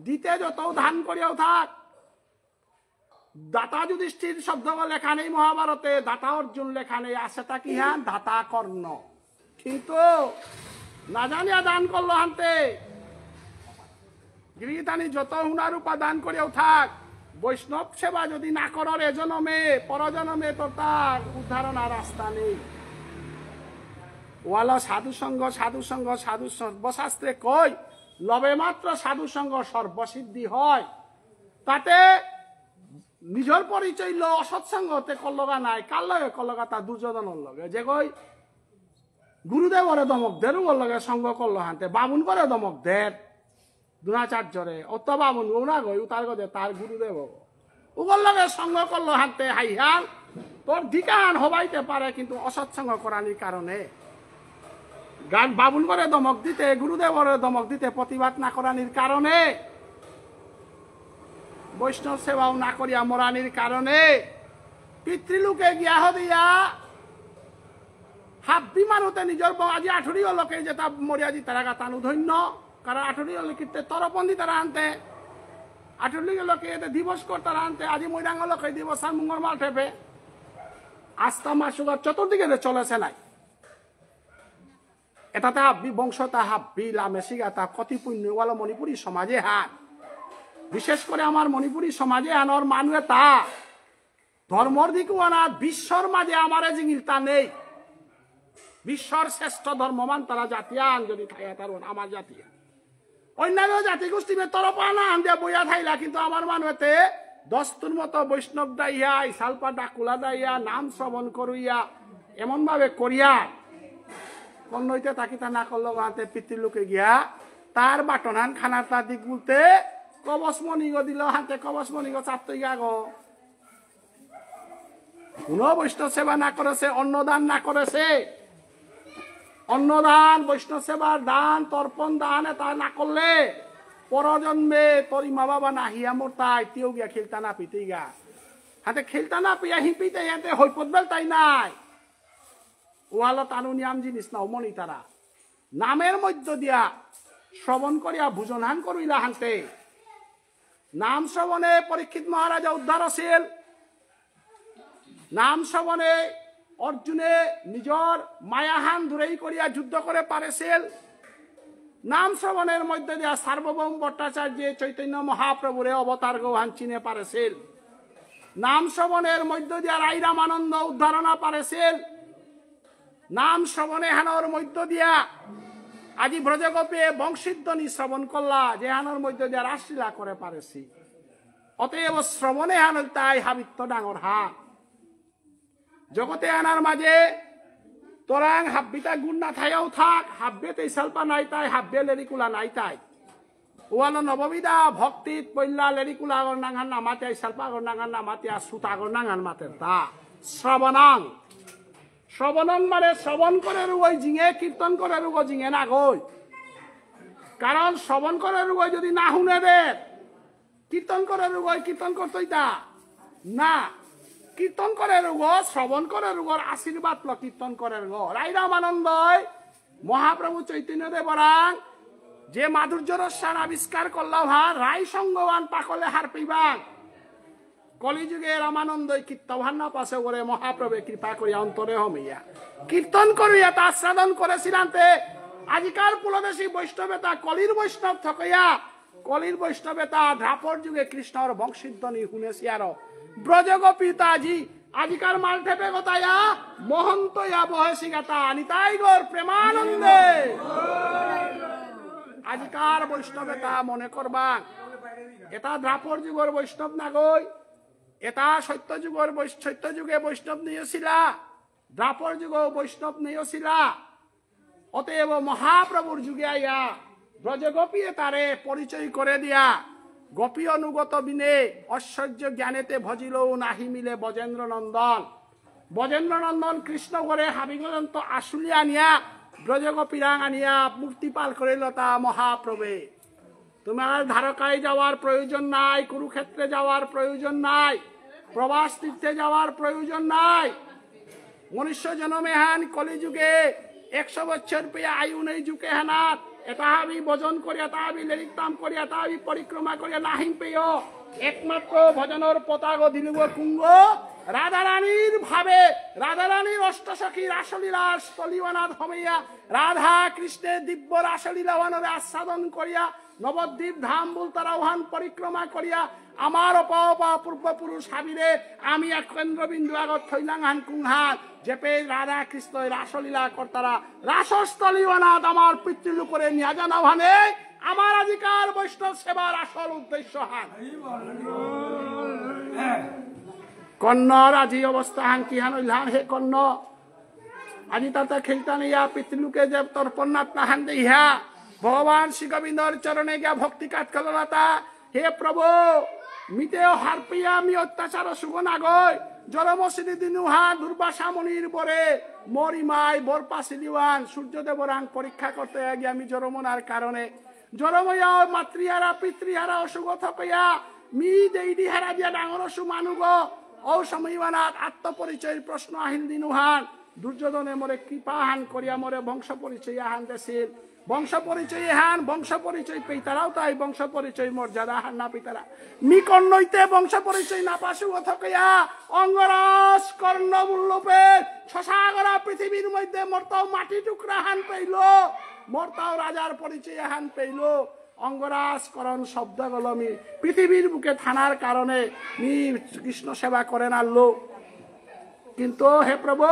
দিতে যত দান করিয়াও থাক। দাতা যুধিষ্ঠির শব্দ লেখা নেই মহাভারতে, দাতা অর্জুন লেখা নেই, আছে তা কি হ্যাঁ? দাতা কর্ণ। কিন্তু না জানিয়া দান করলো হানতে। গিরিগিথানি যত হুনা রূপা দান করিয়াও থাক, বৈষ্ণব সেবা যদি না করর এ জনমে, পরজনমে তো তার উদ্ধারণা রাস্তা নেই। ওয়ালা সাধু সঙ্গ, সাধু সঙ্গ, সাধু সর্বশাস্ত্রে কই, লবে মাত্র সাধু সঙ্গ সর্বসিদ্ধি হয়। তাতে নিজর পরিচয় ল অসৎসঙ্গতে কল্লগা নাই, কার লগে কল্লগা তা দুর্যোধনর লগে। যে কই গুরুদেবরে দমক দের, উগর লগে সঙ্গ করলো হানতে, বামুন করে দমক দের, দ্রোণাচার্যরে, অত বামুন গো না গই, উতার গদে তার গুরুদেব। উগর লগে সঙ্গ করলো হানতে হাইহাল, তোর দিকাহান হবাইতে পারে, কিন্তু অসৎসঙ্গ করানির কারণে। গান বামুন করে দমক দিতে, গুরুদেবরে দমক দিতে প্রতিবাদ না করানির কারণে, বৈষ্ণব সেবাও না করিয়া মরানির কারণে, পিতৃলোকে গিয়া হদিয়া, হাব্বি মানুতে নিজর ব-, আজি আঠুরি লোকে যেটা মরিয়া দি তারা গাতানু ধন্য, কারণ আঠুরি লোকে তরপন্দি তারা আনতে, আঠুরি লোকে এতে দিবস করতারা আনতে, আজি মৈরাঙ্গ লোকে দিবস আর মুঙ্গর মাল ঠেপে, আস্থা মাসুগার চতুর্দিকে যে চলেছে নাই। এটাতে হাব্বি, বংশতা হাব্বি, লামেসিগাতা, কতি পুণ্য ওয়ালা মণিপুরী সমাজে হান। বিশেষ করে আমার মণিপুরী সমাজে হানর মানুয়ে তা ধর্মর দিকে আনা বিশ্বর মাঝে আমারে জিঙিলতা নেই। বিশ্বর শ্রেষ্ঠ ধর্মমান তারা জাতিয়ান যদি থাইয়া তার আমার জাতিয়ান। অন্যান্য জাতিগোষ্ঠী বে তরফ আনা আন দিয়া বইয়া থাইলা, কিন্তু আমার মানুয়েতে দস্তুর মতো বৈষ্ণব দাইয়া, ইসালপা ডাকুলা দাইয়া, নাম শ্রবণ করুইয়া, এমন ভাবে করিয়া, কন্নইতে তাকিতা না করলো গাতে পিতৃলোকে গিয়া, তার বাটনান খানার তার দিক বলতে, কবচ মণিগ দিল, হাতে কবচ মণিগ চারতই গাগো। কোনো বৈষ্ণব সেবা না করেছে, অন্নদান না করেছে, অন্নদান, বৈষ্ণব সেবার দান, তর্পণ দান এটা না করলে পরজন্মে তোর মা বাবা না হিয়া মরতাই, তিও গিয়া খেলতা না পিতেই গা। হাতে খেলতা না পিয়া হিপিতে হাতে হৈপত বেলতাই নাই। ওয়ালা তানু নিয়াম জিনিস না অমনি তারা। নামের মধ্য দিয়া শ্রবণ করিয়া ভোজনহান করিলা হানতে। নাম শ্রবণে পরীক্ষিত মহারাজা উদ্ধার আছিল। নাম শ্রবণে অর্জুনে নিজর মায়াহান দূরেই করিয়া যুদ্ধ করে পারেছিল। নাম শ্রবণের মধ্য দিয়া সার্বভৌম ভট্টাচার্য চৈতন্য মহাপ্রভুরে অবতার গৌহান চিনে পারেছিল। নাম শ্রবণের মধ্য দিয়া রাই রামানন্দ উদ্ধারণা পারেছিল। নাম শ্রবণে হানর মধ্য দিয়া আজি ব্রজগোপে বংশীধ্বনি শ্রবণ করলা, যে হানর মধ্য দিয়া রাসলীলা করে পারেছি। অতএব শ্রবণে হান তাই হাবিত্ত ডাঙর হান। জগতে আনার মাঝে তোরাং হাব্বিতা গুণ না থাইয়াও থাক, হাব্বে তেইসালপা নাই তাই, হাব্বে লেরিকুলা নাই তাই। ওয়ালো নববিধা ভক্তিত পইলা লেরিকুলা আগর নাঙহান না মাতিয়া, ইসালপা আগর নাঙহান না মাতিয়া, সুতা আগর নাঙহান মাতের তা। শ্রবণাং। শ্রবণাং মানে শ্রবণ করে রুগই জিঙে, কীর্তন করে রুগো জিঙে না গই। কারণ শ্রবণ করে রুগই যদি না হুনে দে, কীর্তন করে রুগই কীর্তন করতই তা না। কীর্তন করে রুগো, শ্রবণ করে রুগর আশীর্বাদ ল কীর্তন করে রুগো। রাই রামানন্দই মহাপ্রভু চৈতন্য দেবরাং যে মাধুর্য রসান আবিষ্কার করলাম হা, রাই সঙ্গবান পাকলে হার পেইবাং। কলিযুগে রামানন্দই কীর্তন হান্না পাশে করে মহাপ্রভু কৃপা করিয়া অন্তরে হমিয়া কীর্তন করিয়া তা আস্বাদন করেছিলাম তে। আজিকার পুলদেশী বৈষ্ণবে তা কলির বৈষ্ণব থকইয়া, কলির বৈষ্ণবে তা দ্বাপর যুগে কৃষ্ণর বংশীধ্বনি শুনেছি আরো। ব্রজগোপী তা আজি আজিকার মালঠেপে গতায়া মহন্ত ইয়া বহেসি গাতা নিতাই গৌর প্রেমানন্দে। আজিকার বৈষ্ণবে তা মনে করবা, এটা দ্বাপর যুগর বৈষ্ণব নাগই, এটা সত্য যুগর বৈষ-, সত্য যুগে বৈষ্ণব নেইছিলা, দ্বাপর যুগ বৈষ্ণব নেইছিলা। অতএব মহাপ্রভুর যুগে আইয়া ব্রজগোপীয়ে তারে পরিচয় করে দিয়া, গোপী অনুগত বিনে ঐশ্বর্য জ্ঞানেতে ভজিল নাহি মিলে ব্রজেন্দ্র নন্দন। ব্রজেন্দ্র নন্দন কৃষ্ণ করে হাবিগজন্ত আসুলি আনিয়া ব্রজগোপীরাং আনিয়া মূর্তিপাল করিলতা মহাপ্রভে। তোমার দ্বারকায় যাওয়ার প্রয়োজন নাই, কুরুক্ষেত্রে যাওয়ার প্রয়োজন নাই, প্রভাস তীর্থে যাওয়ার প্রয়োজন নাই। মনুষ্য জনম এহান কলিযুগে একশো বছর পেয়া আয়ু নেই যুগে হানাত। এটা হাবি ভজন করিয়া, এটা হাবি লেরিক তাম করিয়া, এটা হাবি পরিক্রমা করিয়া নাহিম পেয়। একমাত্র ভজনর পতাক দিলুগ কুঙ্গ রাধারানীর ভাবে, রাধারানীর অষ্টসখী রাসলীলা স্থলীওয়ানাত হমেয়া রাধা কৃষ্ণের দিব্য রাসলীলাওয়ানরে আস্বাদন করিয়া নবদ্বীপ ধাম বুলতারা ওহান পরিক্রমা করিয়া আমার অপা অপা পূর্বপুরুষ হাবিরে আমি এক কেন্দ্রবিন্দু আগত থইলাং হান কুংহান, যেপে রাধা কৃষ্ণ রাসলীলা করতারা, রাসস্থলী অনাথ আমার পিতৃলোকরে নিয়া জানা ওহানে আমার আজিকার বৈষ্ণব সেবার আসল উদ্দেশ্য হান। কর্ণর আজি অবস্থা হান কি হান হইল হান হে কর্ণ? আজি তাতা খেলতা নেইয়া পিতৃলোকে যে তর্পণ নাত নাহান দেইহা, ভগবান শ্রী গোবিন্দর চরণে গিয়া ভক্তি কাত করলাতা, হে প্রভু, মিতেও হারপিয়া মি অত্যাচার সুগন আগই, জরম সিদ্ধি দিনুহা দুর্বাসা মনির বরে, মরি মাই বরপা সিলিওয়ান, সূর্যদেবরাং পরীক্ষা করতে গিয়া আমি জরমনার কারণে, জরময়া মাতৃহারা পিতৃহারা অসুগ থকয়া, মি দেইদি হারা দিয়া ডাঙর অসু মানুগ, ঔ সময়ওয়ানাত আত্মপরিচয়র প্রশ্ন আহিল দিনুহান, দুর্যোধনে মোরে কৃপাহান করিয়া মোরে বংশ পরিচয় আহান দেসিল। বংশ পরিচয় এহান, বংশ পরিচয় পেইতারাও তাই বংশ পরিচয় মর্যাদা হান না পেইতারা। মি কর্ণইতে বংশ পরিচয় না পাসু অথকয়া অঙ্গরাজ কর্ণ বুল্লুপে ছসাগরা পৃথিবীর মধ্যে মর্তাও মাটি টুকরা হান পেইল, মর্তাও রাজার পরিচয় হান পেইল। অঙ্গরাজ করণ শব্দ গলমি পৃথিবীর বুকে থানার কারণে মি কৃষ্ণ সেবা করে নারলো। কিন্তু হে প্রভু,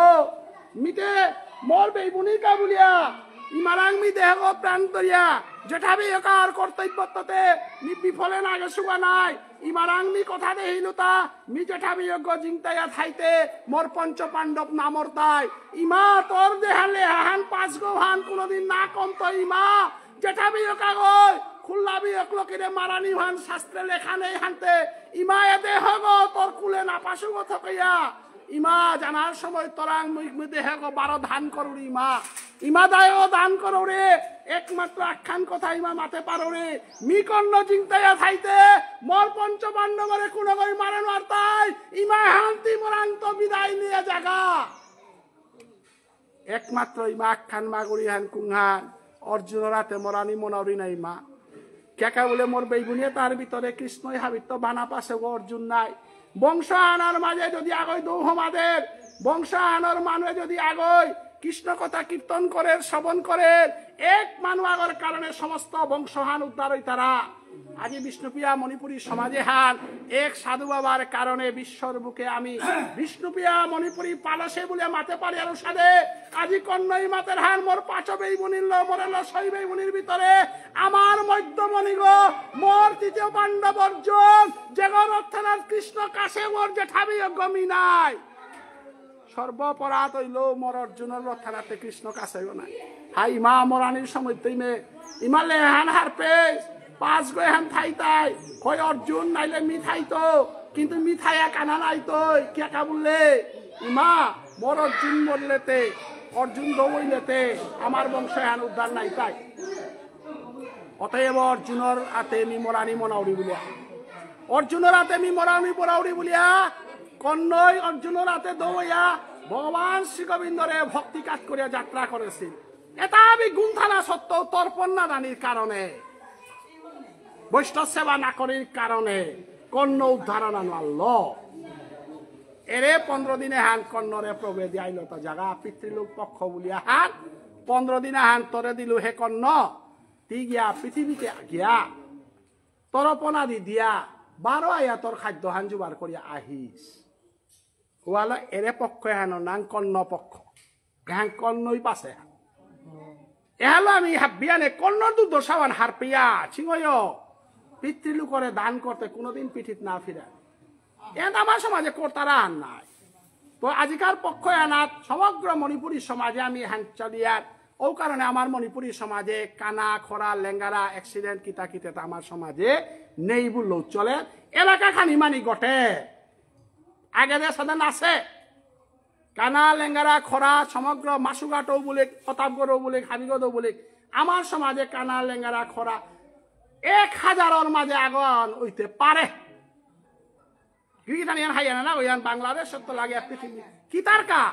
মিতে মোর বেইবুনি কা বুলিয়া, ইমারাং মি দেহগ প্রাণ তরিয়া, যেঠাবি একার কর্তব্যত্বতে মি বিফলে না গেসুগা নাই। ইমারাং মি কথা দেহিলুতা, মি যেঠাবি যোগ্য জিংতায়া থাইতে, মোর পঞ্চ পাণ্ডব নামর তাই। ইমা তোর দেহালে হাহান পাঁচ গো হান কোনোদিন না কমতো ইমা। যেঠাবি যোগ্য আগই, খুল্লাবি একলকিরে মারানি হান শাস্ত্রে লেখা নেই হানতে। ইমা এ দেহগ তোর কুলে না পাসুগ থকইয়া। ইমা জানার সময় তোরাং মুই, মুই দেহগ বারো দান করুরি ইমা। ইমা দায়ও দান করুরে, একমাত্র আখ্যান কথা ইমা মাতে পারুরে। মি কর্ণ জিংতায়া থাইতে, মোর পঞ্চ পাণ্ডবরে কোনোগই মারে নোয়ারতাই, ইমা হান্তি মোরাংত বিদায় নিয়া যাগা। একমাত্র ইমা আখ্যান মাগুরি হান কুংহান, অর্জুনর আতে মরানি মনাউরি নাই মা। কেকা বুলে মোর বেইবুনিয়ে তার ভিতরে কৃষ্ণই হাবিত্ত বানা পাসে গো অর্জুন নাই। বংশ আনার মাঝে যদি আগই দৌ হমাদের, বংশ আনার মানুয়ে যদি আগই কৃষ্ণ কথা কীর্তন করের, শ্রবণ করের, এক মানু আগর কারণে সমস্ত বংশহান উদ্ধার হইতারা। আজি বিষ্ণুপ্রিয়া মণিপুরী সমাজে হান এক সাধু বাবার কারণে বিশ্বর বুকে আমি বিষ্ণুপ্রিয়া মণিপুরী পালসে বুলে মাতে পারি আর সাদে। আজি কর্ণই মাতের হান মোর পাঁচ বেইবুনির ল, মোরে ল ছয় বেইবুনির ভিতরে আমার মধ্যমণিগ, মোর তৃতীয় পাণ্ডব অর্জুন, যেগর অর্থাৎ কৃষ্ণ কাছে মোর জেঠাবি গমি নাই। সর্বপরাধ হইল মোর অর্জুনর রথানাতে কৃষ্ণ কাছেও নাই। হাই ইমা মরানির সময় তৈমে ইমা লেহান হারপে পাঁচ গো এহান থাইতাই, হয় অর্জুন নাইলে মি থাইতো, কিন্তু মি থাইয়া কানা নাইতই, কিয়া কা বুললে ইমা মোর অর্জুন মরলেতে, অর্জুন দৌড়লেতে আমার বংশ এহান উদ্ধার নাইতাই। অতএব অর্জুনর আতে মি মরানি মনাউরি বুলিয়া, অর্জুনর আতে মি মরানি মনাউরি বুলিয়া, কর্ণই অর্জুনর আতে দৌড়িয়া ভগবান শ্রী গোবিন্দরে ভক্তি কাজ করিয়া যাত্রা করেছিল। এটা আমি গুণ থানা সত্ত্বেও তর্পণ না দানির কারণে, বৈষ্ণব সেবা না করির কারণে কর্ণ উদ্ধার না নারল। এরে পনেরো দিনে হান কর্ণরে প্রভে দিয়াইল তা জাগা পিতৃলোক পক্ষ বুলিয়া হান পনেরো দিনে হান তরে দিলু হে কর্ণ। তি গিয়া পৃথিবীতে গিয়া তর্পণাদি দিয়া বারো আয়া তোর খাদ্য হান জোগাড় করিয়া আহিস। ওয়ালো এরে পক্ষ এহানো নাং কর্ণ পক্ষ। এহান কর্ণই পাসে। এহালো আমি হাবিয়ানে কর্ণ দুর্দশাহান হারপিয়া, চিঙয়। পিতৃলোকরে দান করতে কোনোদিন পিঠিত না ফিরা। এহান আমার সমাজে করতারা আর নাই। তো আজিকার পক্ষ এহানাত সমগ্র মণিপুরী সমাজে আমি হান চলিয়ার ও কারণে আমার মণিপুরী সমাজে কানা, খরা, লেঙ্গারা, অ্যাক্সিডেন্ট, কিতা কিতা তা আমার সমাজে নেই বললেও চলে। এলাকা খানি মানি ঘটে, আগে যে সাথে নাচে। কানা, লেঙ্গারা, খরা, সমগ্র মাসুঘাটও বলে, প্রতাপগড়ও বলে, হাবিগড়ও বলে, আমার সমাজে কানা, লেঙ্গারা, খরা এক হাজারর মাঝে আগন হইতে পারে। গিরিগিথানি এহান হাইয়ানা না, ওইহান বাংলাদেশ তো লাগে পৃথিবী। কিতার কা?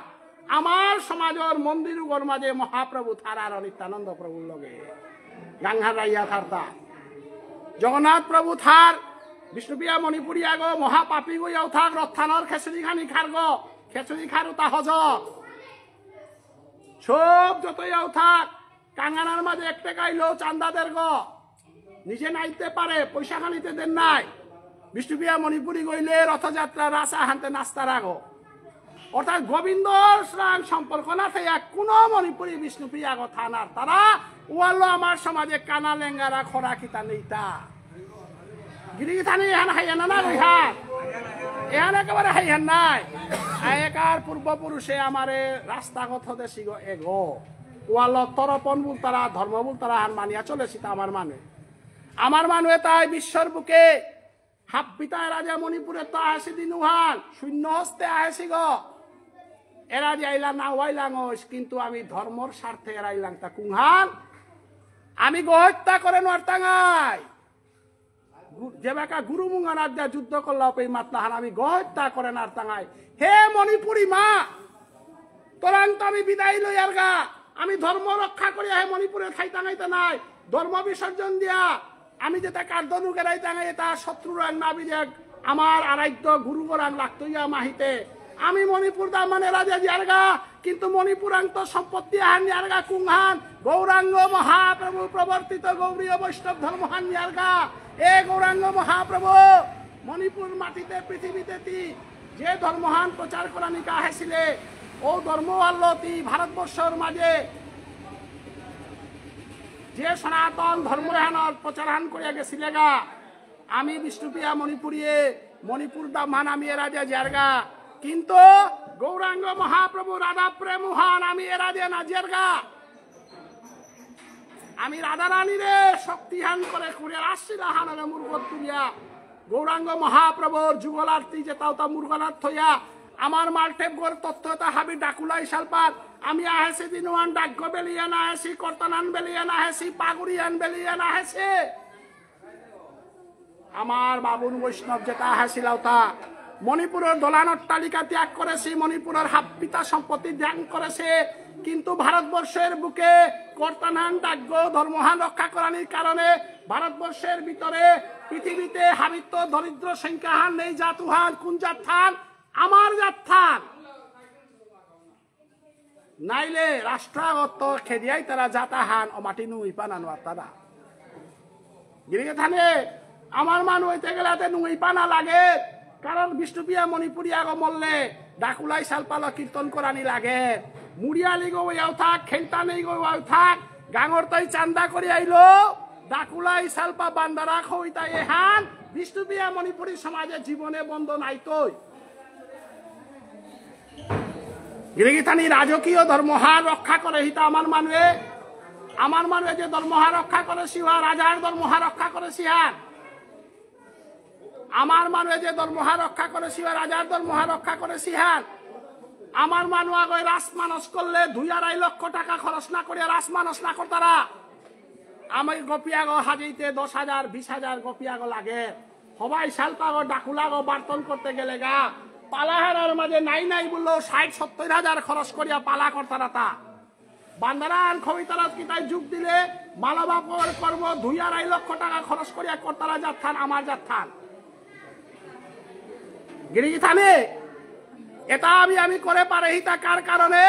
আমার সমাজর মন্দির উগর মাঝে মহাপ্রভু থার আর নিত্যানন্দ প্রভুর লগে। গাঙ্গা রাইয়া থারতা। জগন্নাথ প্রভু থার, বিষ্ণুপ্রিয়া মণিপুরী আগো, মহাপাপী গইয়াও থাক, রথহানর খেচুড়ি খানি খারগো, খেচুড়ি খারুতা হজ। সব যতইয়াও থাক, কাঙ্গানার মাঝে এক টাকা আইলেও চান্দা দেরগো। নিজে নাইতে পারে, পয়সা খানিতে দেন নাই। বিষ্ণুপ্রিয়া মণিপুরী গইলে রথযাত্রা রাসা হানতে নাস্তার আগো। অর্থাৎ গোবিন্দর সঙ্গ সম্পর্ক না থাইয়া কোনো মণিপুরী বিষ্ণুপ্রিয়া আগো থানার তারা ওয়ালো আমার সমাজে কানা লেঙ্গারা খরা কিতা নেইতা। গিরিগিথানি এহান হাইয়ানা না রইহান। এহান একেবারে হাইয়ান নাই। আগেকার পূর্বপুরুষে আমারে রাস্তাগত দেশিগ এগো। ওয়ালো তরপন বুলতারা, ধর্ম বুলতারা হান মানিয়া চলেছি তা আমার মানে। আমার মানুয়ে তাই বিশ্বর বুকে হাব্বিতা এরা যে মণিপুরে তো আহেসি দিনুহান, শূন্য হস্তে আহেসি গো। এরা যে আইলা না ওয়াইলাং ওইস, কিন্তু আমি ধর্মর স্বার্থে এরাইলাং তা কুংহান। আমি গো হত্যা করে নোয়ারতাঙাই। গু-, যেবাকা গুরু মুঙানাত দিয়া যুদ্ধ করলা ওপেই মাতলাহান আমি গো হত্যা করে নারতাঙাই। হে মণিপুরী মা, তোরাং তো আমি বিদায় লই আরগা। আমি ধর্ম রক্ষা করিয়া হে মণিপুরে থাইতাঙাইতে নাই। ধর্ম বিসর্জন দিয়া আমি যেতা কার্দনু গেরাইতাঙাই এতা শত্রুরাং নাবি দেখ আমার আরাধ্য গুরু গরাং লাগতইয়া মাহিতে। আমি মণিপুর দা মানে রাজা জিয়ারগা, কিন্তু মণিপুরাং তো সম্পত্তি আহান নিয়ারগা কুংহান, গৌরাঙ্গ মহাপ্রভু প্রবর্তিত গৌড়ীয় বৈষ্ণব ধর্মহান নিয়ারগা। এ গৌরাঙ্গ মহাপ্রভু মণিপুর মাটিতে পৃথিবীতে তি যে ধর্মহান প্রচার করানিকা আহেসিলে, ও ধর্ম আল্লো তি ভারতবর্ষর মাঝে যে সনাতন ধর্ম এহানর প্রচারহান করিয়া গেছিলেগা, আমি বিষ্ণুপ্রিয়া মণিপুরীয়ে মণিপুর দামহান আমি এরা দিয়া জিয়ারগা, কিন্তু গৌরাঙ্গ মহাপ্রভু রাধা প্রেমহান আমি এরা দিয়া না জিয়ারগা। আমি রাধারানীরে শক্তিহান করে করে রাসলীলাহানরে মুরগত তুলিয়া গৌরাঙ্গ মহাপ্রভুর যুগল আরতি যেতাও তা মুরগনাথ থইয়া আমার মালঠেপ গর তত্ত্ব তা হাবি ডাকুলাই সালপার। আমি আহেসি দিনুয়ান ডাকগ বেলিয়া না আহেসি, কর্তানান বেলিয়া না আহেসি, পাগুরিয়ান বেলিয়া না আহেসি। আমার বাবুন বৈষ্ণব যেতা আহেসিলাও তা মণিপুরর দলান অট্টালিকা ত্যাগ করেসি, মণিপুরর হাব্বিতা সম্পত্তি দান করেসে, কিন্তু ভারতবর্ষের বুকে কর্তানান ডাকগ ধর্মহান রক্ষা করানির কারণে ভারতবর্ষের ভিতরে পৃথিবীতে হাবিত্ত দরিদ্র সংখ্যাহান নেই। জাতুহান কোন জাতহান? আমার জাতহান। নাইলে রাষ্ট্রাগত খেদিয়াই তারা জাতাহান ও মাটি নুই পানা নোয়ার তারা। গিরিগিথানি, আমার মানু হইতে গেলে হাতে নুই পানা লাগে, কারণ বিষ্ণুপ্রিয়া মণিপুরী আগো মল্লে ডাকুলাই সালপালো কীর্তন করানি লাগে। মুড়িয়ালি গো ওয়াও থাক, খেলতা নেই গো ওয়াও থাক, গাঙর তাই চান্দা করে আইলো, ডাকুলাই সালপা বান্দারা খইতা এহান বিষ্ণুপ্রিয়া মণিপুরী সমাজে জীবনে বন্ধ নাইতই। গিরিগিথানি রাজকীয় ধর্মহান রক্ষা করে হিতা আমার মানুয়ে, আমার মানুয়ে যে ধর্মহান রক্ষা করে সিহা, রাজার ধর্মহান রক্ষা করে সিহা, আমার মানুয়ে যে ধর্মহান রক্ষা করে সিহা, রাজার ধর্মহান রক্ষা করে সিহা। আমার মানু আগয় রাস মানস করলে দুই আড়াই লক্ষ টাকা খরচ না করিয়া রাস মানস না করতারা। আমি গোপিয়াগো হাজাইতে দশ হাজার, বিশ হাজার গোপিয়াগো লাগে। হবাই সালপাগো ডাকুলাগো বার্তন করতে গেলে গা, পালাহারার মাঝে নাই নাই বললো ষাট সত্তর হাজার খরচ করিয়া পালা করতারা তা। বান্দারান খবিতারাত কিতাই যোগ দিলে মালবা কর-, কর্ম দুই আড়াই লক্ষ টাকা খরচ করিয়া করতারা জাতহান, আমার জাতহান। গিরিগিথানি, এটা আমি, আমি করে পারে হিতা কার কারণে?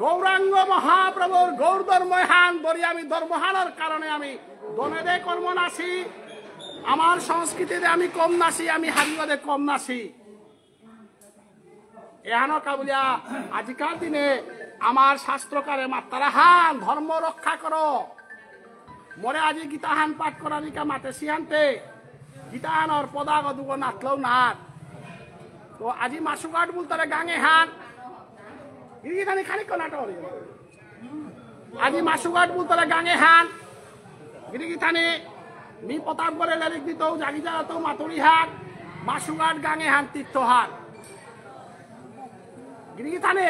গৌরাঙ্গ মহাপ্রভুর গৌর ধর্মহান ধরি আমি ধর্মহানর কারণে আমি দনেদে কর্ম নাসি, আমার সংস্কৃতিতে আমি কম নাসি, আমি হাবিগদে কম নাসি। এহানো কাবুলিয়া আজিকার দিনে আমার শাস্ত্রকারে মাত্তারা হান ধর্ম রক্ষা করো। মোরে আজি গীতাহান পাঠ করানিকা মাতে সিহান্তে। গীতাহানর পদাগ দুগো নাতলও নাত। তো আজি মাসুঘাট বুলতারে গাঙে হান। গিরিগিথানি খানিক নাটক। আজি মাসুঘাট বুলতারা গাঙে হান। গিরিগিথানি, মি প্রতাপগড়ে লেরিক দিত, জাগি জাগাত মাতুরি হান, মাসুঘাট গাঙে হান তীর্থ হান। গিরিগিথানি,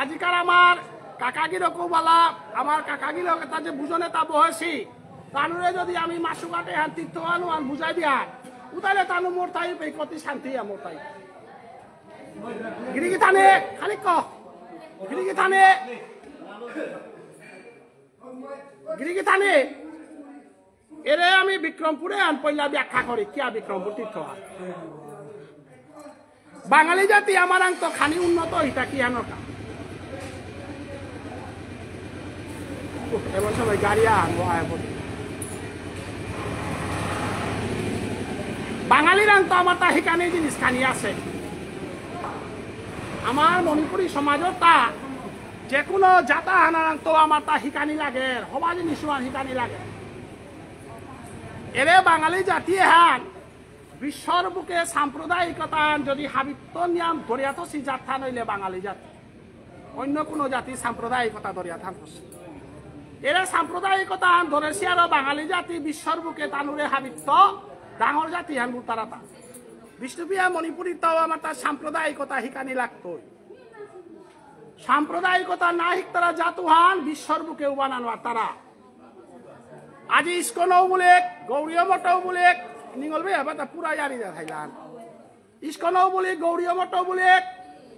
আজিকার আমার কাকাগিরকও বালা, আমার কাকাগিরক এটা যে বুঝনে তা বহেছি, তানুরে যদি আমি মাসুঘাটে হান তীর্থ হান হান বুঝাই দিয়া, উতালে তানু মোর তাই পে কতি শান্তি আমার তাই। গিরিগিথানি, খালি ক। গিরিগিথানি। গিরিগিথানি। এরে আমি বিক্রমপুরে আন পইলা ব্যাখ্যা করি, কিয়া বিক্রমপুর তীর্থ হান। বাঙালি জাতি আমার আং তো খানি উন্নত হইতা কি আনকা। উহ, এমন সময় গাড়ি আন, ও আয় বলি। বাঙালির আং তো আমার তা হিকানি জিনিস খানি আছে। আমার মণিপুরী সমাজর তা যে কোনো জাতা হানার আং তো আমার তা হিকানি লাগে, হবা জিনিস আমার হিকানি লাগে। এরে বাঙালি জাতি হান বিশ্বর বুকে সাম্প্রদায়িকতা যদি হাবিত্ত নিয়াম ধরিয়া থসি জাতহান হইলে বাঙালি জাতি। অন্য কোনো জাতি সাম্প্রদায়িকতা ধরিয়া থান থসি। এরা সাম্প্রদায়িকতা আন ধরেসি আরো বাঙালি জাতি বিশ্বর বুকে তানুরে হাবিত্ত ডাঙর জাতি হান বুলতারা তা। বিষ্ণুপ্রিয়া মণিপুরী তাও আমার তার সাম্প্রদায়িকতা হিকানি লাগতই। সাম্প্রদায়িকতা না হিকতারা জাতুহান বিশ্বর বুকে উবানা নোয়ারতারা। আজি ইস্কনও বুলেক, গৌড়ীয় মঠও বুলেক, নিঙল ভাই আবার তা পুরা ইয়ারি দা থাইলান। ইস্কনও বুলেক, গৌড়ীয় মঠও বুলেক,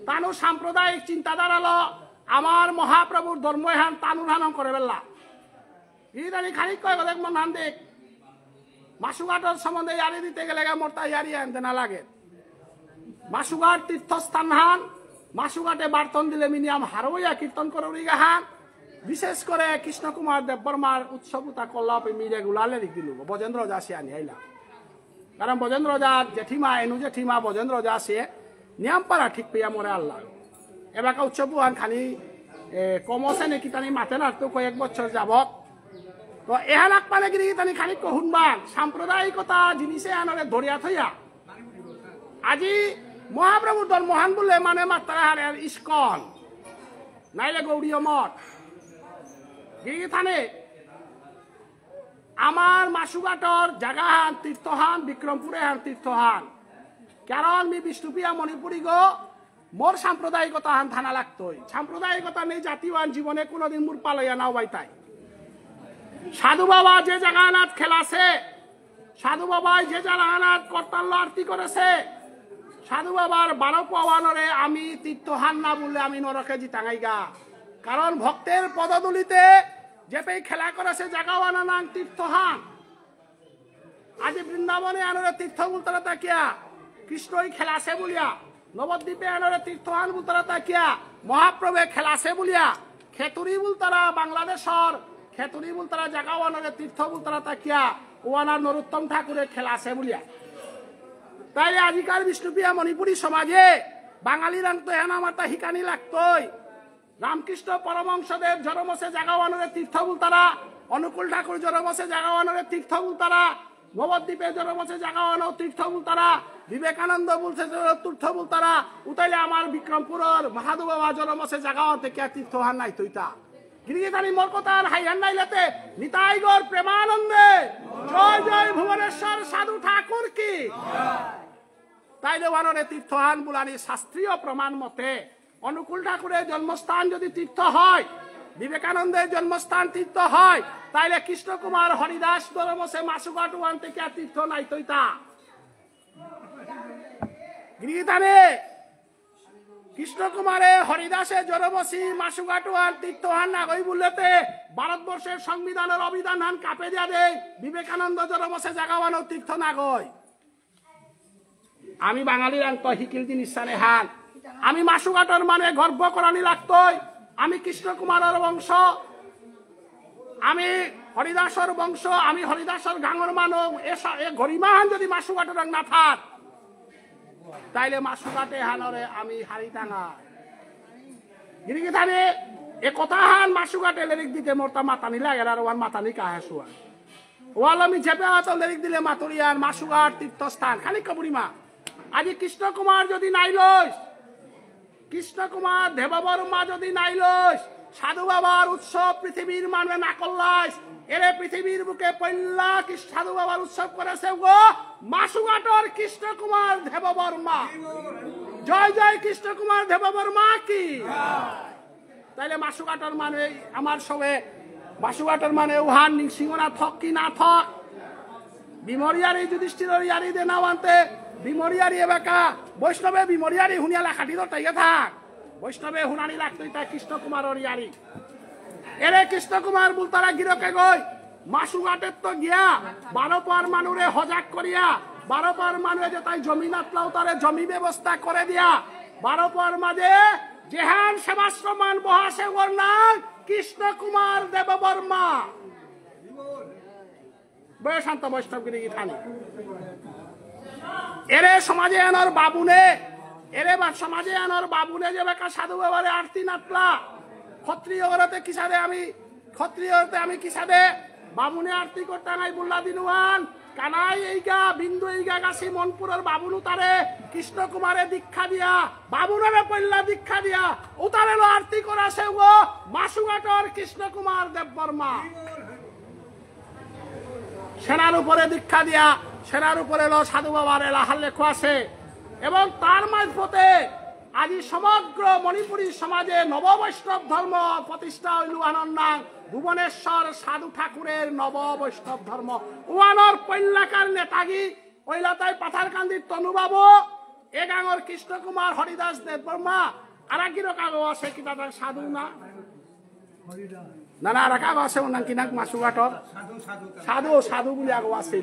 তানু সাম্প্রদায়িক চিন্তাধারালো আমার মহাপ্রভুর ধর্ম এহান তানুর হানং করে বেলা। ইদানি খানিক কয় বলে মন হান দেখ। মাসুঘাটর সম্বন্ধে ইয়ারি দিতে গেলে গা মোর তা ইয়ারি আনতে না লাগে। মাসুঘাট তীর্থস্থান হান, মাসুঘাটে বার্তন দিলে মিনিয়াম হারৌয়া কীর্তন করৌরিগা হান। বিশেষ করে কৃষ্ণ কুমার দেববর্মার উৎসব উতা কল্লাপে মি regular লেরিক দিলু, ব্রজেন্দ্র যা সে আনি আইলা। কারণ ব্রজেন্দ্র যা জেঠিমা, এনু জেঠিমা ব্রজেন্দ্র যা সে নিয়াম পারা ঠিক পেয়া মোরে আল্লাহ। এবাকা উৎসব উহান খানি, এ, কমসে নে কিতানি মাতে না তো কয়েক বছর যাবত। তো এহান আকপালে গিরি কিতানি খানি কহুনবান, সাম্প্রদায়িকতা জিনিসে আনরে ধরিয়া থইয়া। আজি মহাপ্রভু ধর্মহান বুলে মানে মাত্রা হারে ইস্কন। নাইলে গৌড়ীয় মঠ। গিরি থানে আমার মাসুঘাটর জাগাহান তীর্থহান, বিক্রমপুরে হান তীর্থহান। কারণ মি বিষ্ণুপ্রিয়া মণিপুরী গো, মোর সাম্প্রদায়িকতা হান থানা লাগতই। সাম্প্রদায়িকতা নেই জাতিহান জীবনে কোনোদিন মোর পালইয়া নাও বাইতাই। সাধু বাবা যে জাগাহানাত খেলাসে, সাধু বাবাই যে জাগাহানাত করতাল আরতি করেসে, সাধু বাবার বারো পাওয়ানরে আমি তীর্থহান না বললে আমি নরকে জিতাঙাইগা। কারণ ভক্তের পদধূলিতে যেপেই খেলা করেসে জাগাহানা নাং তীর্থহান। আজি বৃন্দাবনে আনরে তীর্থ বুলতারা তাকিয়া, কৃষ্ণই খেলাসে বুলিয়া। নবদ্বীপে আনরে তীর্থহান বুলতারা তাকিয়া, মহাপ্রভে খেলাসে বুলিয়া। খেতুরি বুলতারা বাংলাদেশর, খেতুরি বুলতারা জাগাহানরে তীর্থ বুলতারা তাকিয়া, ওয়ানা নরোত্তম ঠাকুরে খেলাসে বুলিয়া। তাইলে আজিকার বিষ্ণুপ্রিয়া মণিপুরী সমাজে বাঙালিরাং তো এহান আমার তা হিকানি লাগতই। রামকৃষ্ণ পরমহংসদেব জরমসে জাগাহানরে তীর্থ বুলতারা, অনুকূল ঠাকুর জরমসে জাগাহানরে তীর্থ বুলতারা, নবদ্বীপে জরমসে জাগাহানও তীর্থ বুলতারা, বিবেকানন্দ বুলসে তীর্থ বুলতারা, উতাইলে আমার বিক্রমপুরর মাহাদু বাবা জরমসে জাগাহান থেকে তীর্থহান নাই তৈতা। গিরিগিথানি মোর কথা আর হাইহান নাই লেতে, নিতাই গৌর প্রেমানন্দে, জয় জয় ভুবনেশ্বর সাধু ঠাকুর কি। তাইলে ওয়ানরে তীর্থহান বুলানি শাস্ত্রীয় প্রমাণ মতে অনুকূল ঠাকুরের জন্মস্থান যদি তীর্থ হয়, বিবেকানন্দের জন্মস্থান তীর্থ হয়, তাইলে কৃষ্ণকুমার হরিদাস জরমসে মাসুঘাট ওয়ান থেকে আর তীর্থ নাই তৈতা। গিরিগিথানে কৃষ্ণকুমারে হরিদাসে জরমসি মাসুঘাট ওয়ান তীর্থহান নাগই বুললেতে ভারতবর্ষের সংবিধানের অভিধান হান কাপে দিয়া দেয়, বিবেকানন্দ জরমসে জাগাহানও তীর্থ নাগই। আমি বাঙালিরাং তো হিকিল জিনিস সানে হান। আমি মাসুঘাটর মানে গর্ব করানি লাগতই। আমি কৃষ্ণ কুমারর বংশ, আমি হরিদাসর বংশ, আমি হরিদাসর গাঙর মানু। এসা-, এ গরিমাহান যদি মাসুঘাটরাং না থাক, তাইলে মাসুঘাটে হানরে আমি হারি টাঙা। গিরিগিথানে এ কথাহান মাসুঘাটে লেরিক দিতে মোরতা মাতানি লাগে আর ওয়ান মাতানি কাহে সুয়া। ওয়াল আমি ঝেপে আতো লেরিক দিলে মাতুরিয়ান মাসুঘাট তীর্থস্থান। খালি কবুরিমা। আজি কৃষ্ণ কুমার যদি নাইলইস, কৃষ্ণ কুমার দেববর্মা যদি নাইলইস, সাধু বাবার উৎসব পৃথিবীর মানুয়ে না করলাইস। এরে পৃথিবীর বুকে পইলা কি সাধু বাবার উৎসব করেসে গো মাসুঘাটর কৃষ্ণ কুমার দেববর্মা। জয় জয় কৃষ্ণ কুমার দেববর্মা কি। তাইলে মাসুঘাটর মানুয়ে আমার সবে মাসুঘাটর মানুয়ে উহান নিংসিং না থক কি না থক। ভীমর ইয়ারি যুধিষ্ঠিরর ইয়ারি দে না আনতে ভীমর ইয়ারি এবাকা বৈষ্ণবে ভীমর ইয়ারি হুনিয়া লাখাটি ধরতে গিয়ে থাক। বৈষ্ণবে হুনানি লাগতই তাই কৃষ্ণ কুমারর ইয়ারি। এরে কৃষ্ণ কুমার বুলতারা গিরকে গই মাসুঘাটেত্ত গিয়া বারো পার মানুরে হজাক করিয়া বারো পার মানুয়ে যে তাই জমি নাতলাও তারে জমি ব্যবস্থা করে দিয়া বারো পার মাঝে যেহান সেবাশ্রমান বহাসে ওর নাম কৃষ্ণ কুমার দেববর্মা। বয়সান্ত বৈষ্ণব গিরি গিথানি। এরে সমাজে আনর বাবুনে, এরে বা সমাজে আনর বাবুনে যে বেকা সাধু বাবারে আরতি নাতলা, ক্ষত্রিয় ঘরতে কিসাদে আমি, ক্ষত্রিয়তে আমি কিসাদে বাবুনে আরতি করতে নাই বুল্লা দিনুয়ান, কানাই এইগা, বিন্দু এইগা গাছি মনপুরর বাবুনু তারে, কৃষ্ণ কুমারে দীক্ষা দিয়া, বাবুনরে পল্লা দীক্ষা দিয়া, উতারে লো আরতি করা সে ও, মাসুঘাটর কৃষ্ণ কুমার দেববর্মা। সেনার উপরে দীক্ষা দিয়া, সেনার উপরে ল সাধু বাবার এলাহার লেখো আছে। এবং তার মারফতে আজি সমগ্র মণিপুরী সমাজে নববৈষ্ণব ধর্ম প্রতিষ্ঠা হইল আনন্দ নাম ভুবনেশ্বর সাধু ঠাকুরের নববৈষ্ণব ধর্ম। ওয়ানোর পৈলাকার নেতাগি, ওইলাতাই পাথারকান্দির তনুবাবু, এ গাঙর কৃষ্ণ কুমার হরিদাস দেববর্মা, আর কি রকম আছে কি তাদের সাধু না? না, না, আর কাগজ আছে, ওনার কি নাম মাসুঘাটর? সাধু, সাধু বুলি আগো আছে।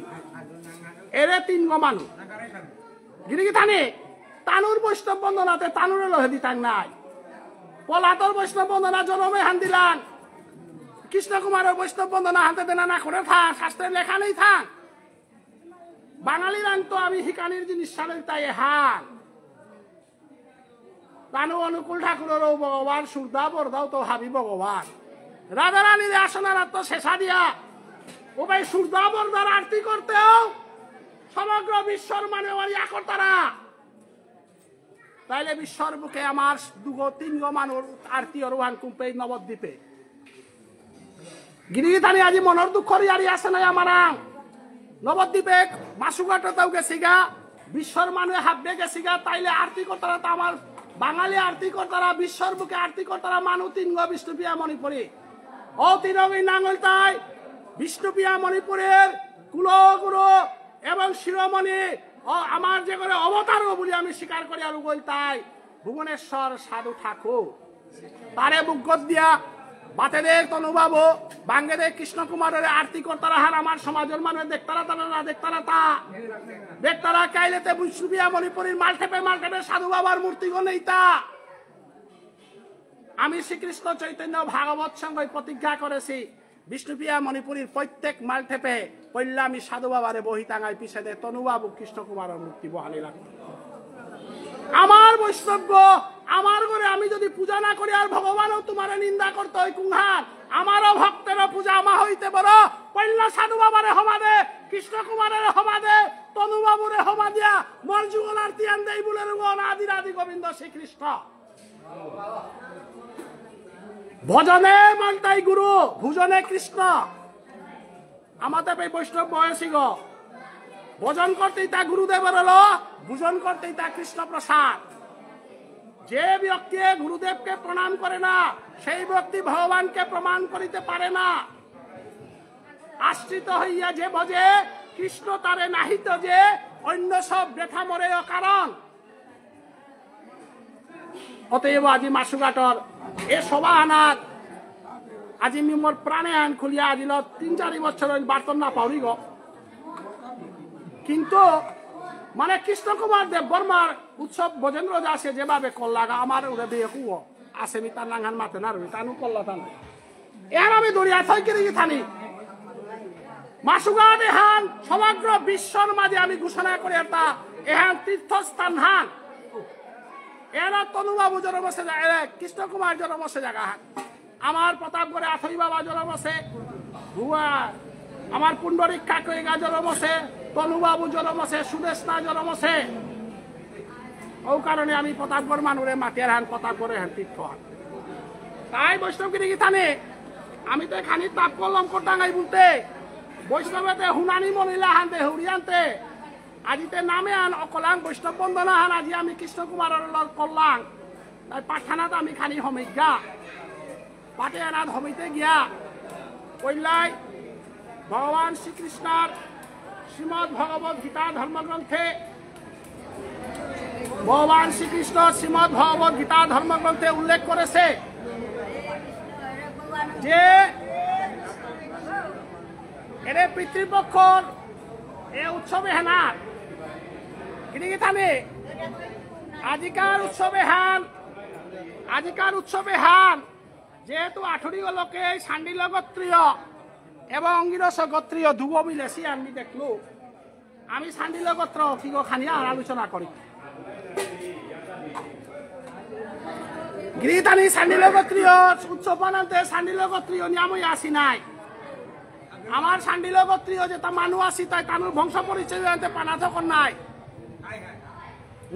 এরে তিন গো মানু। গিরি গিথানি, তানুর বৈষ্ণব বন্দনাতে তানুরে লহে দিতাং নাই। পলাতর বৈষ্ণব বন্দনা জনমে হান দিলাম। কৃষ্ণ কুমারর বৈষ্ণব বন্দনা হানতে দেনা না করে থাক, শাস্ত্রে লেখা নেই থাক। বাঙালি রাং তো আমি হিকানির জিনিস সারেল তাই হান। তানু অনুকূল ঠাকুরেরও ভগবান, সুরদা বরদাও তো হাবি ভগবান। রাধারানীর আসনারাত তো শেষা দিয়া, ও ভাই সুরদা বরদার আরতি করতেও সমগ্র বিশ্বর মানে ওয়ারি আকরতারা। তাইলে বিশ্বর বুকে আমার দুগো তিনগো মানুষ আরতি অরুহান কুম্পে নবদ্বীপে। গিরি গিথানি আজি মনর দুঃখর ইয়ারি আছে নাই আমারাং? নবদ্বীপে মাসুঘাটতাও গেছিগা, বিশ্বর মানুয়ে হাব্বে গেছিগা, তাইলে আরতি করতারা তো আমার বাঙালি আরতি করতারা, বিশ্বর বুকে আরতি করতারা মানু তিনগো বিষ্ণুপ্রিয়া মণিপুরী। ও তিনগই নাঙল তাই বিষ্ণুপ্রিয়া মণিপুরীর কুলগুরু এবং শিরোমণি ও আমার যে করে অবতার বুলি আমি স্বীকার করি আর উগল তাই ভুবনেশ্বর সাধু ঠাকুর। তারে বুকত দিয়া বাতেদে তনুবাবু, বাঙেদে কৃষ্ণ কুমাররে আরতি করতারা হার আমার সমাজর মানুষ দেখতারা তারা না দেখতারা তা। দেখতারা কাইলেতে বিষ্ণুপ্রিয়া মণিপুরীর মালঠেপে মালঠেপে সাধু বাবার মূর্তিগো নেইতা। আমি শ্রীকৃষ্ণ চৈতন্য ভাগবত সংঘই প্রতিজ্ঞা করেছি, বিষ্ণুপ্রিয়া মণিপুরীর প্রত্যেক মালঠেপে পইলা আমি সাধু বাবারে বহি টাঙাই পিছেদে তনুবাবু কৃষ্ণ কুমারর মূর্তি বহানি লাগতো। আমার বৈষ্ণব, আমার ঘরে আমি যদি পূজা না করি আর ভগবানও তোমারে নিন্দা করতে হয় কুংহার, আমারও ভক্তেরও পূজা আমা হইতে বড়। পইলা সাধু বাবারে হবা দে, কৃষ্ণ কুমারের হবা দে, তনুবাবুরে হবা দিয়া, মর যুগল আরতি আন দেই বুলে রুগ অনাদির আদি গোবিন্দ শ্রীকৃষ্ণ। ভজনে মানতাই গুরু, ভুজনে কৃষ্ণ। আমাতে পে বৈষ্ণব বয়সী গো। ভজন করতেই তা গুরুদেবর হলো, ভুজন করতেই তা কৃষ্ণ প্রসাদ। যে ব্যক্তি গুরুদেবকে প্রণাম করে না, সেই ব্যক্তি ভগবানকে প্রমাণ করিতে পারে না। আশ্রিত হইয়া যে ভজে, কৃষ্ণ তারে নাহিত যে, অন্য সব বৃথা মরে অকারণ। অতএব আজি মাসুঘাটর এ সভা আনাত আজি মি মোর প্রাণে আন খুলিয়া আজিল তিন চারি বছর হইল বার্তন না পাউরি গো। কিন্তু মানে কৃষ্ণ কুমার দেব বর্মার উৎসব ব্রজেন্দ্র দাসে যেভাবে করলাগা আমার ওরে বিয়ে কুয়ো আছে মি তার নাঙহান মাতে না রবি তানু করলা তানু। এহান আমি দরিয়া থই কিরি গিথানি। মাসুঘাট এহান সমগ্র বিশ্বর মাঝে আমি ঘোষণা করি এটা, এহান তীর্থস্থান হান। এরা তনুবাবু জন্মসে জা-, এরা কৃষ্ণ কুমার জন্মসে জায়গা হান। আমার প্রতাপগড়ে আথই বাবা জন্মসে, ভুয়া, আমার পুণ্ডরীক্ষা কইগা জন্মসে, তনুবাবু জন্মসে, সুদেষ্ণা জন্মসে। ও কারণে আমি প্রতাপগড় মানুরে মাতিয়ার হান, প্রতাপগড়ে হান তীর্থ হান। তাই বৈষ্ণব গিরি গিথানি, আমি তো খানি তাপ করলাম করতাঙ্গাই বলতে, বৈষ্ণবেতে হুনানি মনিলা হানতে হুরিয়ানতে, আজিতে নামে আন অকলাং বৈষ্ণব বন্দনা হান আজি আমি কৃষ্ণ কুমারর লগ করলাম। তাই পাঠানাত আমি খানি হমিজ্ঞা। পাঠে আনাত হমিতে গিয়া কইলাই ভগবান শ্রীকৃষ্ণর শ্রীমদ্ ভগবত গীতা ধর্মগ্রন্থে, ভগবান শ্রীকৃষ্ণ শ্রীমদ্ ভগবত গীতা ধর্মগ্রন্থে উল্লেখ করেছে যে এরে পিতৃপক্ষর এ উৎসবে হানার গিরি গিথানি আজিকার উৎসবে হান, আজিকার উৎসবে হান যেহেতু আঠুরি লোকে শাণ্ডিল্য গোত্রীয় এবং অঙ্গিরস গোত্রীয় দুগো মিলেছি আমি দেখলু। আমি শাণ্ডিল্য গোত্র কিগো খানিয়া আলোচনা করি। গিরি গিথানি শাণ্ডিল্য গোত্রীয় উৎসব পানাতে শাণ্ডিল্য গোত্রীয় নিয়মই আসি নাই। আমার শাণ্ডিল্য গোত্রীয় যেটা মানু আসি তাই তানুর বংশ পরিচয় আনতে পানা তখন নাই।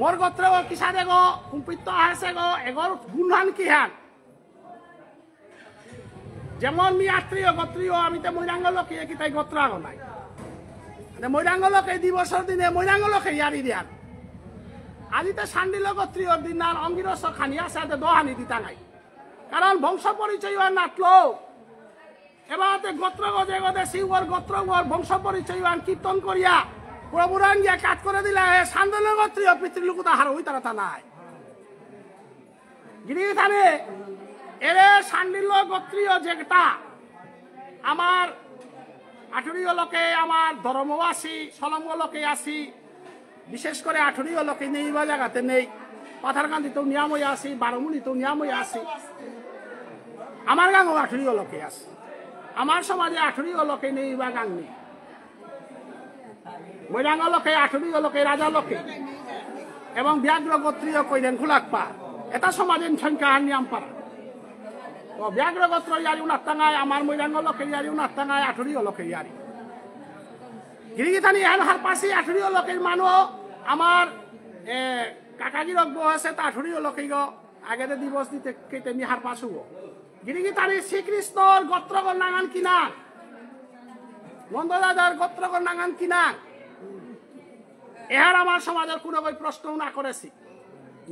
মোর গোত্র ও কিসাদে গো, কুম্পিত আহেসে গো, এগোর গুণহান কি হান? যেমন মি আত্রেয় গোত্রীয়, আমি তো মৈরাঙ্গ লোকে কি তাই গোত্র আগো নাই। মানে মৈরাঙ্গ লোকে দিবসর দিনে মৈরাঙ্গ লোকে ইয়ারি দিয়ার। আজি তো শাণ্ডিল্য গোত্রীয় দিন আর অঙ্গিরস খানি আছে, আতে দোহানি দিতা নাই। কারণ বংশ পরিচয় আর নাতলো। এবার তে গোত্র গজে গজে শিবর গোত্র গর বংশ পরিচয় আর কীর্তন করিয়া প্রভুরান গিয়া কাজ করে দিলা, এ শাণ্ডিল্য গোত্রীয় পিতৃলোকতা হার হই তারা তা নাই। গিরি গিথানি, এরে শাণ্ডিল্য গোত্রীয় যেটা আমার আঠুরিও লোকে, আমার ধর্মবাসী, সলঙ্গ লোকে আসি, বিশেষ করে আঠুরিও লোকে নেই বা জায়গাতে নেই। পাথারকান্দিতেও নিয়ামই আসি, বারোমুনিতেও নিয়ামই আসি, আমার গাঙও আঠুরিও লোকে আসি। আমার সমাজে আঠুরিও লোকে নেই বা গাং নেই। মৈরাঙ্গ লোকে, আঠুরি লোকে, রাজা লোকে এবং ব্যাঘ্র গোত্রীয় কইলেন খুলাকপা। এটা সমাজের সংখ্যা আর নিয়াম পারা। তো ব্যাঘ্র গোত্র ইয়ারি উনার টাঙায়, আমার মৈরাঙ্গ লোকে ইয়ারি উনার টাঙায়, আঠুরি লোকে ইয়ারি। গিরি গিথানি এহান হারপাসি আঠুরি লোকের মানু আমার, এ, কাকাগিরক বয়সে তা আঠুরি লোকেই গো। আগেতে দিবস দিতে কেটে মি হারপাসু গো। গিরি গিথানি শ্রীকৃষ্ণর গোত্রগর নাঙান কি নাঙ? নন্দ রাজার গোত্রগর নাঙান কি নাঙ? এহার আমার সমাজের কোনো কই প্রশ্ন না করেছি।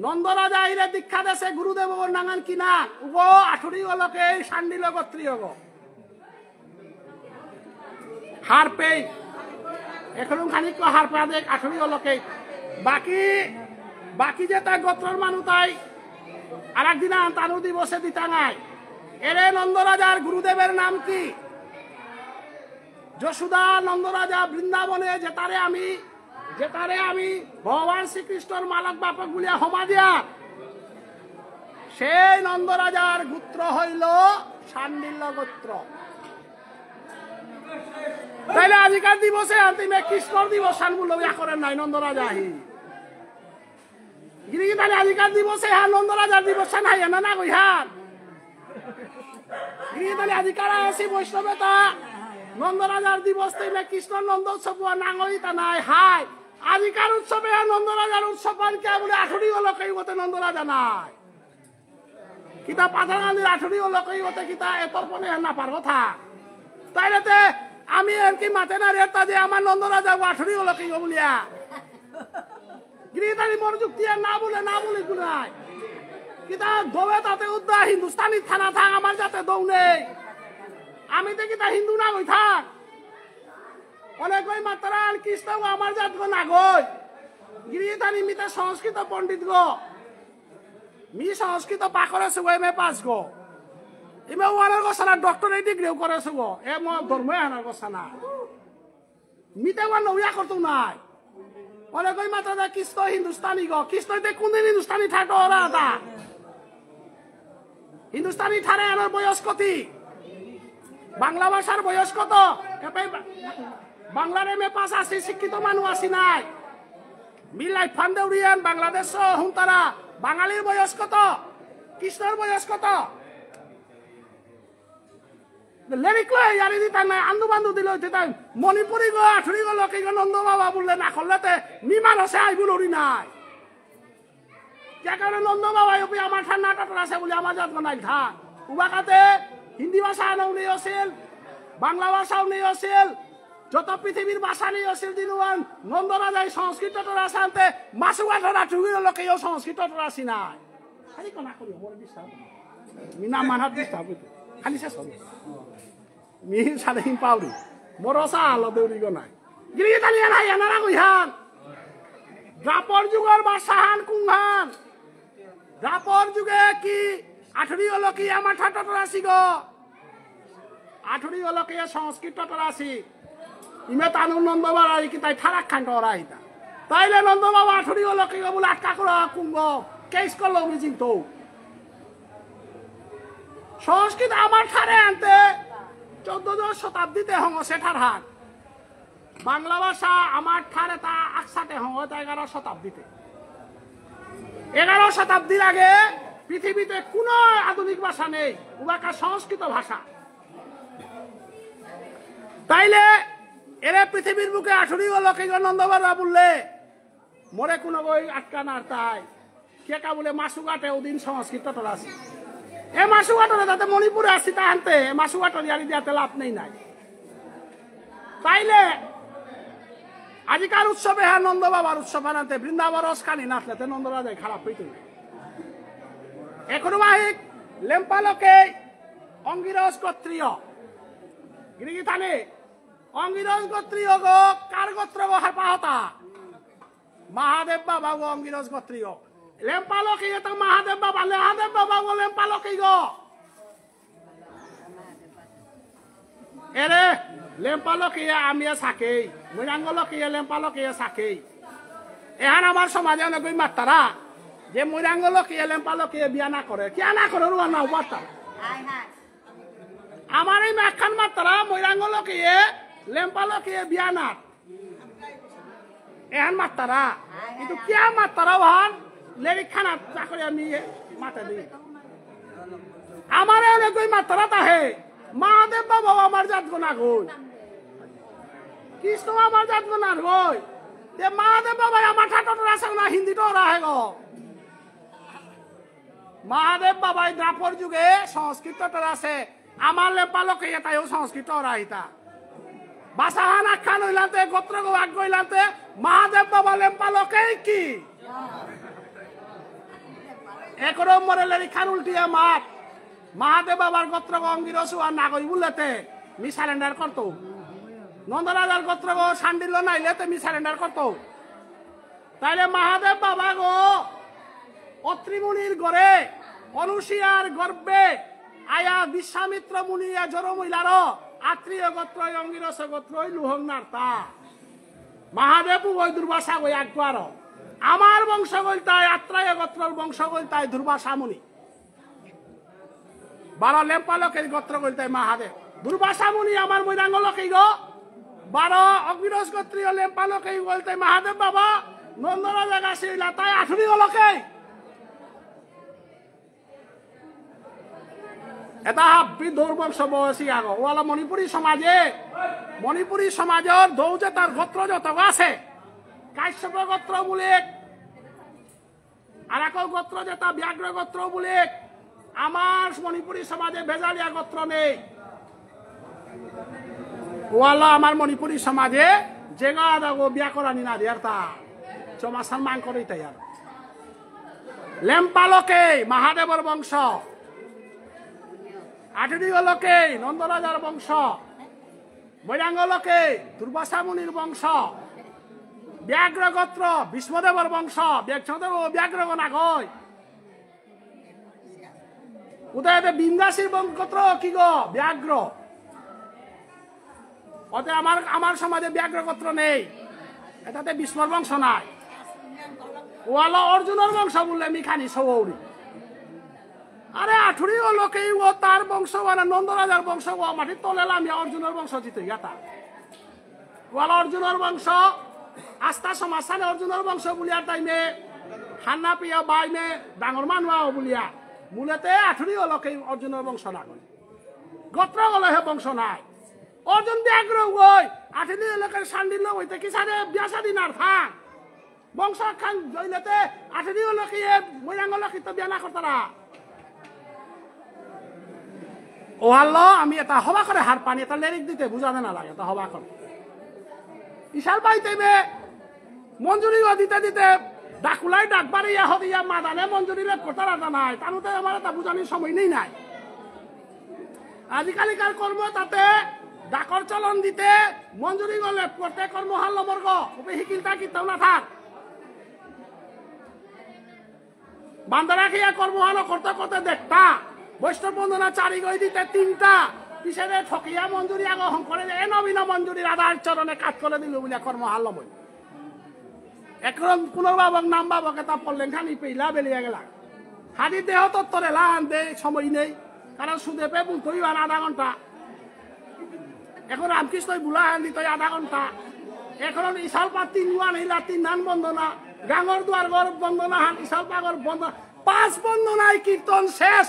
নন্দ রাজা ইরে দীক্ষা দেশে গুরুদেবগর নাঙান কি নাঙ? উগো আঠুরি লোকে এই শাণ্ডিল্য গোত্রীয় গো। হারপেই। এখন খানিক হারপা দেখ আঠুরি লোকে। বাকি, বাকি যে তার গোত্রর মানু তাই আর একদিন আন তানু দিবসে দিতাঙাই। এরে নন্দ রাজার গুরুদেবের নাম কি? যশোদা নন্দ রাজা বৃন্দাবনে যেতারে আমি, যেতারে আমি ভগবান শ্রীকৃষ্ণর মালক বাপক বুলিয়া হমা দিয়া, সেই নন্দ রাজার গোত্র হইল শাণ্ডিল্য গোত্র। তাইলে আজিকার দিবসে আনতে মে কৃষ্ণর দিবস আন বুলো ইয়া করে নাই নন্দ রাজা আহি। গিরি গিথানি আজিকার দিবসে হান নন্দ রাজার দিবস হান হাইয়া না না গই হান। গিরি গিথানি আজিকার আসি বৈষ্ণবেতা নন্দ রাজার দিবস তেমে কৃষ্ণ নন্দ উৎসব নাঙই তা নাই হাই। আজিকার উৎসবে হান নন্দ রাজার উৎসব পান কে বলে আঠুরি লোকেই গতে নন্দ রাজা নাই। কিতা পাথারকান্দির আঠুরি লোকেই গতে কিতা এতর পনে না পারবো থা। তাইলে তে আমি আর কি মাতে না রে তা যে আমার নন্দ রাজা আঠুরি লোকেই বুলিয়া। গিরি গিথানি মোর যুক্তি আর না বলে, না বলে গুনাই। কিতা দবে তাতে উদ্দা হিন্দুস্তানি থানা থাক আমার যাতে দৌ নেই। আমি তো কিতা হিন্দু না গই থাক। অনেক ওই মাত্রা আর কৃষ্ণ আমার জাত গো না গই। গিরি গিথানি মিতা সংস্কৃত পণ্ডিত গো। মি সংস্কৃত পাকরে সুগো এম এ পাস গো। ইমে ওয়ানার গো সানা ডক্টরেট ডিগ্রিও করে সুগো। এ মো ধর্ম আনার গো সানা। মিতে ওয়ান উয়া করতো নাই। অনেক ওই মাত্রা দা কৃষ্ণ হিন্দুস্তানি গো। কৃষ্ণ তে কোনদিন হিন্দুস্তানি ঠাটো ওরা দা। হিন্দুস্তানি ঠারে আনার বয়স কতি? বাংলা ভাষার বয়স কত? এপে বা-, বাংলার এম এ পাস আসি, শিক্ষিত মানু আসি নাই। মিলাই ফান্দেউরিয়ান বাংলাদেশ হুনতারা বাঙালির বয়স কত? কৃষ্ণর বয়স কত? লেরিক লয় ইয়ারি দিতাম নাই, আন্দু বান্দু দিল হইতে তাই। মণিপুরি গো, আঠুরি গো, লোকে গো, নন্দ বাবা বললে না করলে তে, মি মানুষে আই বুলুরি নাই। যে কারণে নন্দ বাবা, ওপি আমার ঠান্ডা টাটর আছে বলে আমার জাত নাই থাক। উবাকাতে হিন্দি ভাষা নেই আছিল, বাংলা ভাষাও নেই আছিল, যত পৃথিবীর ভাষা নেই আছিল দিনুয়ান, নন্দরাজাই সংস্কৃত টটরাসি আনতে মাসুগা টরা ঠুগির লোকেও সংস্কৃত টটরাসি নাই। খালি কোনা করি, মোর disturb। মি না মানহাত disturb হইতো। খালি শেষ হবে। মি সালে হিম পাউরি। মোর সা আলো দেউরি গো নাই। গিরি তালি আনা ইয়া নারা কইহান। দ্বাপর যুগর ভাষাহান কুংহান। দ্বাপর যুগে কি আঠুরি অলকি আমার ঠাট্টা টটরাসি গো। আঠুরি অলকি সংস্কৃত টটরাসি। ইমে তানু নন্দ বাবার আর কি তাই ঠারাক খান টরা হিতা। তাইলে নন্দ বাবা আঠুরি অলকি গো বুলে আটকা করা কুম্ভ। কেস করলো উনি চিন্ত। সংস্কৃত আমার ঠারে আনতে চোদ্দশ শতাব্দীতে হঙসে ঠারহান। বাংলা ভাষা আমার ঠারে তা আকসাতে হঙতা এগারো শতাব্দীতে। এগারো শতাব্দীর আগে পৃথিবীতে কোনো আধুনিক ভাষা নেই, উবাকা সংস্কৃত ভাষা। তাইলে এরে পৃথিবীর বুকে আঠুরি অলকি গো নন্দ বাবা বুললে মোরে কোনো গই আটকা নার তাই। কে কা বুলে মাসুগাটে ওদিন সংস্কৃত টটরাসি। এ মাসুগাটরে তাতে মণিপুরে আসি তাহান্তে, এ মাসুগাটর ইয়ারি দিয়াতে লাভ নেই নাই। তাইলে আজিকার উৎসবে হ্যাঁ নন্দ বাবার উৎসব বানাতে বৃন্দাবন রসকানি নাচলেতে নন্দরাজাই খারাপ হইতে। এখন বাহিক লেম্পালকে অঙ্গিরস গোত্রীয়। গিরিগিথানে অঙ্গিরস গোত্রীয় গো কার গোত্র গো হারপাহতা? মহাদেব বাবা গো অঙ্গিরস গোত্রীয়। লেম্পালকে এটা মহাদেব বাবা, মহাদেব বাবা গো লেম্পালকে গো। এরে, লেম্পালকে আমি সাকেই, মৈরাঙ্গলকে লেম্পালকে সাকেই। এহান আমার সমাজে অনেকই মাত্তারা, যে মৈরাঙ্গলকে লেম্পালকে বিয়া না করে, কিয়া না করে রুয়া না উবাতা। আমার এই মাখান মাত্তারা, মৈরাঙ্গলকে লেম্পালকে বিয়া না। এহান মাত্তারা। কিন্তু কিয়া মাত্তারা ওহান লেরিক খানা চাকরি আমি মাতে দিই। আমারে অনেকই মাত্তারা তাহে। মহাদেব বাবাও আমার জাতগ না গই। কৃষ্ণ আমার জাতগ না গই। তে মহাদেব বাবাই আমার ঠাট্টা টটরাসি না হিন্দি টটরাসি গো। মহাদেব বাবাই দ্বাপর যুগে সংস্কৃত টটরাসে। আমার লেম্পালকে এটাইও সংস্কৃত টটরাহিতা। ভাষাহান আখ্যান হইলাতে, গোত্র গো আগ হইলাতে, মহাদেব বাবা লেম্পালকেই কি? এক নম্বরে লেরিখান উল্টিয়া মাত। মহাদেব বাবার গোত্র গো অঙ্গিরসু আর নাগই বুলেতে, মি surrender করতো। নন্দরাজার গোত্র গো শাণ্ডিল্য নাইলেতে, মি surrender করতো। তাইলে মহাদেব বাবা গো, অত্রিমুনির ঘরে, অনুসূয়ার গর্ভে, আয়া বিশ্বামিত্র মুনি আ জরম হইলার, আত্রেয় গোত্র, অঙ্গিরস গোত্র, লুহং নার্তা। মহাদেব ওই দুর্বাসা ওই আকবার। আমার বংশ গইলতাই, আত্রেয় গোত্রর বংশ গইলতাই দুর্বাসা মুনি। বারো লেম্পালকের গোত্র গইলতাই মহাদেব। দুর্বাসা মুনি আমার মৈরাঙ্গলকেই গো। বারো অঙ্গিরস গোত্রীয় লেম্পালকেই গইলতাই মহাদেব বাবা। নন্দরাজা গাছি ইলাতাই আঠুরি অলকেই। এটা হাব্বি দৌর বংশ বয়সী আগো। ওয়ালা মণিপুরী সমাজে, মণিপুরী সমাজর দৌ যে তার গোত্র যত আছে, কাশ্যপ গোত্র বুলিক, আর এক গোত্র যেটা ব্যাঘ্র গোত্র বুলিক, আমার মণিপুরী সমাজে ভেজালিয়া গোত্র নেই। ওয়ালা আমার মণিপুরী সমাজে জেগা দাগো বিয়া করানি না দিয়ার তা। চমাসান মাং করে তাই আর। লেম্পালকেই মহাদেবর বংশ। আঠুরি অলকেই নন্দরাজার বংশ। মৈরাঙ্গলকেই দুর্বাসা মুনির বংশ। ব্যাঘ্র গোত্র ভীষ্মদেবর বংশ। ব্যাঘ্রদেব ব্যাঘ্র গো নাগই। উদয়তে ভীমদাসীর বং-, গোত্র কি গো? ব্যাঘ্র। অতে আমার, আমার সমাজে ব্যাঘ্র গোত্র নেই। এটাতে ভীষ্মর বংশ নাই। ওয়ালা অর্জুনর বংশ বললে মি খানি সৌরি। আরে আঠুরি অলকেই ও তার বংশ, মানে নন্দরাজার বংশ, ও মাটির তলে লামিয়া অর্জুনর বংশ জিতে গাতা। ওয়ালা অর্জুনর বংশ, আস্থা সমাজহানে অর্জুনর বংশ বুলিয়া তাইমে, হান্না পিয়া বাইমে, ডাঙর মানুয়া বুলিয়া। মূলেতে আঠুরি অলকেই অর্জুনর বংশ না করে। গোত্র গলে হে বংশ নাই। অর্জুন ব্যাঘ্র ওই, আঠুরি অলকের শাণ্ডিল্য হইতে কি সারে বিয়া শাদী নার থাং। বংশ খান জইলেতে আঠুরি অলকেই মৈরাঙ্গ অলকেই তো বিয়া না করতারা। ওহানলো আমি এটা হবা করে হারপানি, এটা লেরিক দিতে বুঝাতে না লাগে, এটা হবা করে। ইশালপাই তেমে মঞ্জুরি ও দিতে দিতে ডাকুলাই ডাকবারে ইয়া হদিয়া মাদানে মঞ্জুরি লেপ করতে রাখা নাই, তানুতে আমার এটা বুঝানির সময় নেই নাই। আজিকালিকার কর্ম তাতে ডাকর চলন দিতে মঞ্জুরি ও লেপ করতে কর্ম হারলো মর্গ, উপে হিকিলতা কিতাও না থাক। বান্দারা খেয়া কর্মহানো করতে করতে দেখতা, বৈষ্ণব বন্দনা চারি গই দিতে তিনটা, পিছনে ঠকিয়া মঞ্জুরি আগো হং করে যে, এ নবীন মঞ্জুরি রাধার চরণে কাজ করে দিল বুলিয়া কর্মহান লমই। এখন কোনো বাবক নাম বাবক এটা পড়লেন খানি পেইলা বেলিয়া গেলা। হাদি দেহ তত্ত্বরে লাহান দে সময় নেই, কারণ সুদেবে বুলতই আর আধা ঘন্টা। এখন রামকৃষ্ণই বুলা আনলি তাই আধা ঘন্টা। এখন ইশালপা তিন ওয়ান হিলা তিন ধান বন্দনা, গাঙর দুয়ার ঘর বন্দনা হান, ইশালপাগর বন্দনা, পাঁচ বন্দনায় কীর্তন শেষ।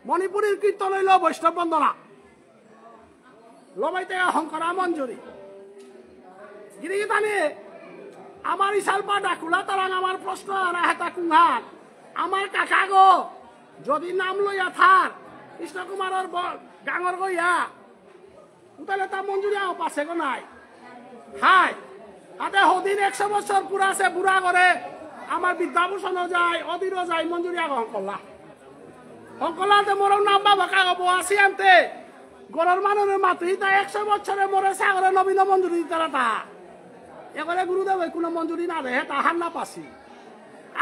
মণিপুরীর কীর্তন হইল বৈষ্ণব বন্দনা। লবাইতে হংকরা মঞ্জুরি। গিরিগিথানি, আমার ইশালপা ডাকুলা তারাং আমার প্রশ্ন আর হেতা কুংহান। আমার কাকা গো, যদি নাম লইয়া থার, কৃষ্ণ কুমারর ব-, গাঙর গইয়া, উতালে তা মঞ্জুরি আও পাশে গো নাই। হাই, আতে হদিন একশো বছর পুরা আছে বুড়া করে, আমার বিদ্যাভূষণও যায়, অধীরও যায়, মঞ্জুরি আগ হংকল্লা। হংকল্লাতে মোর নাম বাবা কাগো বো আসি আনতে, গরর মানুষের মাতুই তা একশো বছরে মরে সাগরে নবীন মঞ্জুরি দিতারা তা। এবারে গুরুদেব ওই কোনো মঞ্জুরি না দেহে, তা হার না পাসি।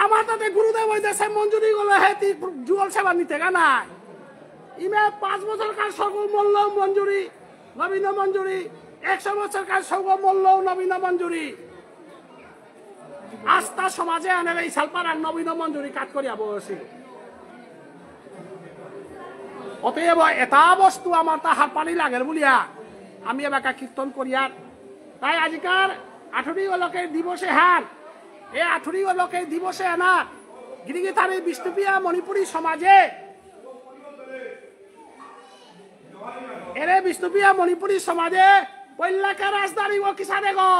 আমার তাতে গুরুদেব ওই দেশে মঞ্জুরি গলে হে তি যুগল সেবা নিতে গা নাই। ইমে পাঁচ বছর কাল সগো মল্ল মঞ্জুরি, নবীন মঞ্জুরি, একশো বছর কাল সগো মল্ল নবীন মঞ্জুরি। আস্থা সমাজে আনে ইশালপার আর নবীন মঞ্জুরি কাজ করিয়া বসি। অতএব এটা বস্তু আমার তা হারপানি লাগের বুলিয়া আমি এবাকা কীর্তন করিয়ার। তাই আজিকার আঠুরি অলকে দিবসে হান, এ আঠুরি অলকে দিবসে আনা গিরিগিথানি বিষ্ণুপ্রিয়া মণিপুরী সমাজে, এরে বিষ্ণুপ্রিয়া মণিপুরী সমাজে পৈলাকা রাজধানী ও কিসাদে গো?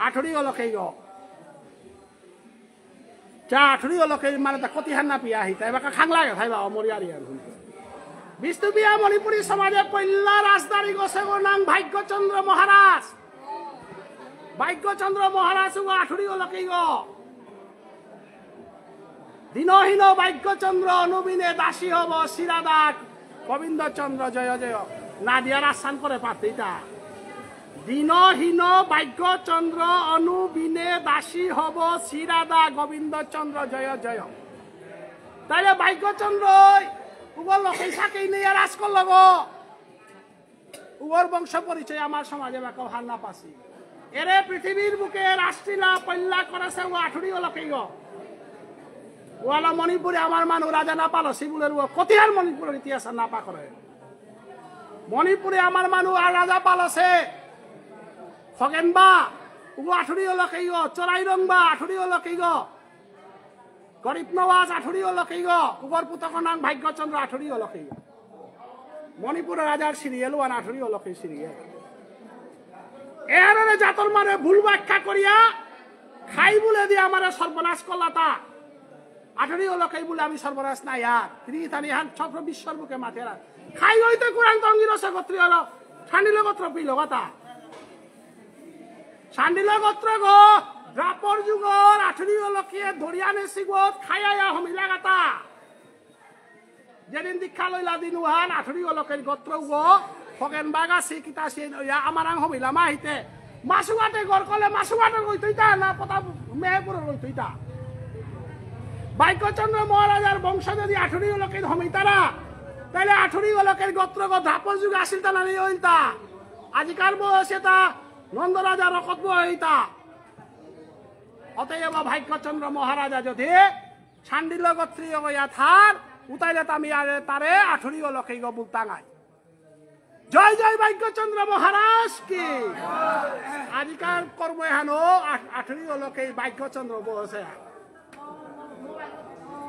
আঠুরি অলকে গো। চা আঠুরি অলকে মানে তা কতি হান্না পিয়া আহি, তাই বাকা খাংলা গে, তাই বা অমরিয়ারি আর হুন। বিষ্ণুপ্রিয়া মণিপুরী সমাজে পৈলা রাজধানী গো সেগো নাং ভাগ্যচন্দ্র মহারাজ। ভাগ্যচন্দ্র মহারাজ ও আঠুরি অলকে গো। দীনহীন ভাগ্যচন্দ্র অনুবিনে দাসী হব শ্রীরাধা গোবিন্দচন্দ্র জয় জয়। নাদিয়া রাসান করে পাতিতা। দীনহীন ভাগ্যচন্দ্র অনুবিনে দাসী হব শ্রীরাধা গোবিন্দচন্দ্র জয় জয়। তাহলে ভাগ্যচন্দ্র উগো লকেই সাকেই নেই আর আজকল লগো। উগর বংশ পরিচয় আমার সমাজে বা কেউ হার না পাসি। এরে পৃথিবীর বুকে রাসলীলা পল্লা করেছে ও আঠুরি ও লকেই গো। ওয়ালা মণিপুরে আমার মানু রাজা না পালসি বুলের ও কতিহার মণিপুরের ইতিহাস না পা করে। মণিপুরে আমার মানু আর রাজা পালসে। খগেন বা, উগো আঠুরি ও লকেই গো, চোরাই রং বা আঠুরি ও লকেই গো। গরিব নওয়াজ আঠুরি ও লকেই গো, উগর পুতক নাং ভাগ্যচন্দ্র আঠুরি ও লকেই গো। মণিপুরের রাজার সিরিয়াল ওয়ান আঠুরি ও লকেই সিরিয়াল। এহারে জাতর মানে ভুল ব্যাখ্যা করিয়া খাই বুলে দিয়ে আমারে সর্বনাশ করলাতা। আঠুরি ও লকেই বুলে আমি সর্বনাশ নাই আর। তিনি তানি হান চক্র বিশ্বর বুকে মাতেরা। খাই হইতে কুরান তঙ্গির সে গোত্রী হলো। ঠান্ডিল গোত্র পিল কথা। চান্ডিল গোত্র গো, দ্বাপর যুগর আঠুরি অলকে ধরিয়া নেসি গো, খাইয়া হমিলা গাতা। যেদিন দীক্ষা লইলা দিন উহান আঠুরি অলকের গোত্র গো, খগেন বাগা সি কিতা সি ইয়া আমারাং হমিলা মাহিতে। মাসুয়াটে গর কলে মাসুয়াটে রইতইতা না পতা মেহেপুর রইতইতা। ভাগ্যচন্দ্র মহারাজার বংশ যদি আঠুরি অলকের হমিতারা, তাহলে আঠুরি অলকের গোত্র গো দ্বাপর যুগে আসিল তা না নেই হইলতা। আজিকার বয়সে তা নন্দরাজা রকত বইতা। অতএব ভাগ্যচন্দ্র মহারাজা যদি চান্ডিল গোত্রীয় গয়া থার, উতাইলে তামি আরে তারে আঠুরি অলকেই গো বুলতাঙাই। জয় জয় ভাগ্যচন্দ্র মহারাজ কি। আজিকার কর্ম এহানো আঠ-, আঠুরি অলকেই ভাগ্যচন্দ্র বসে।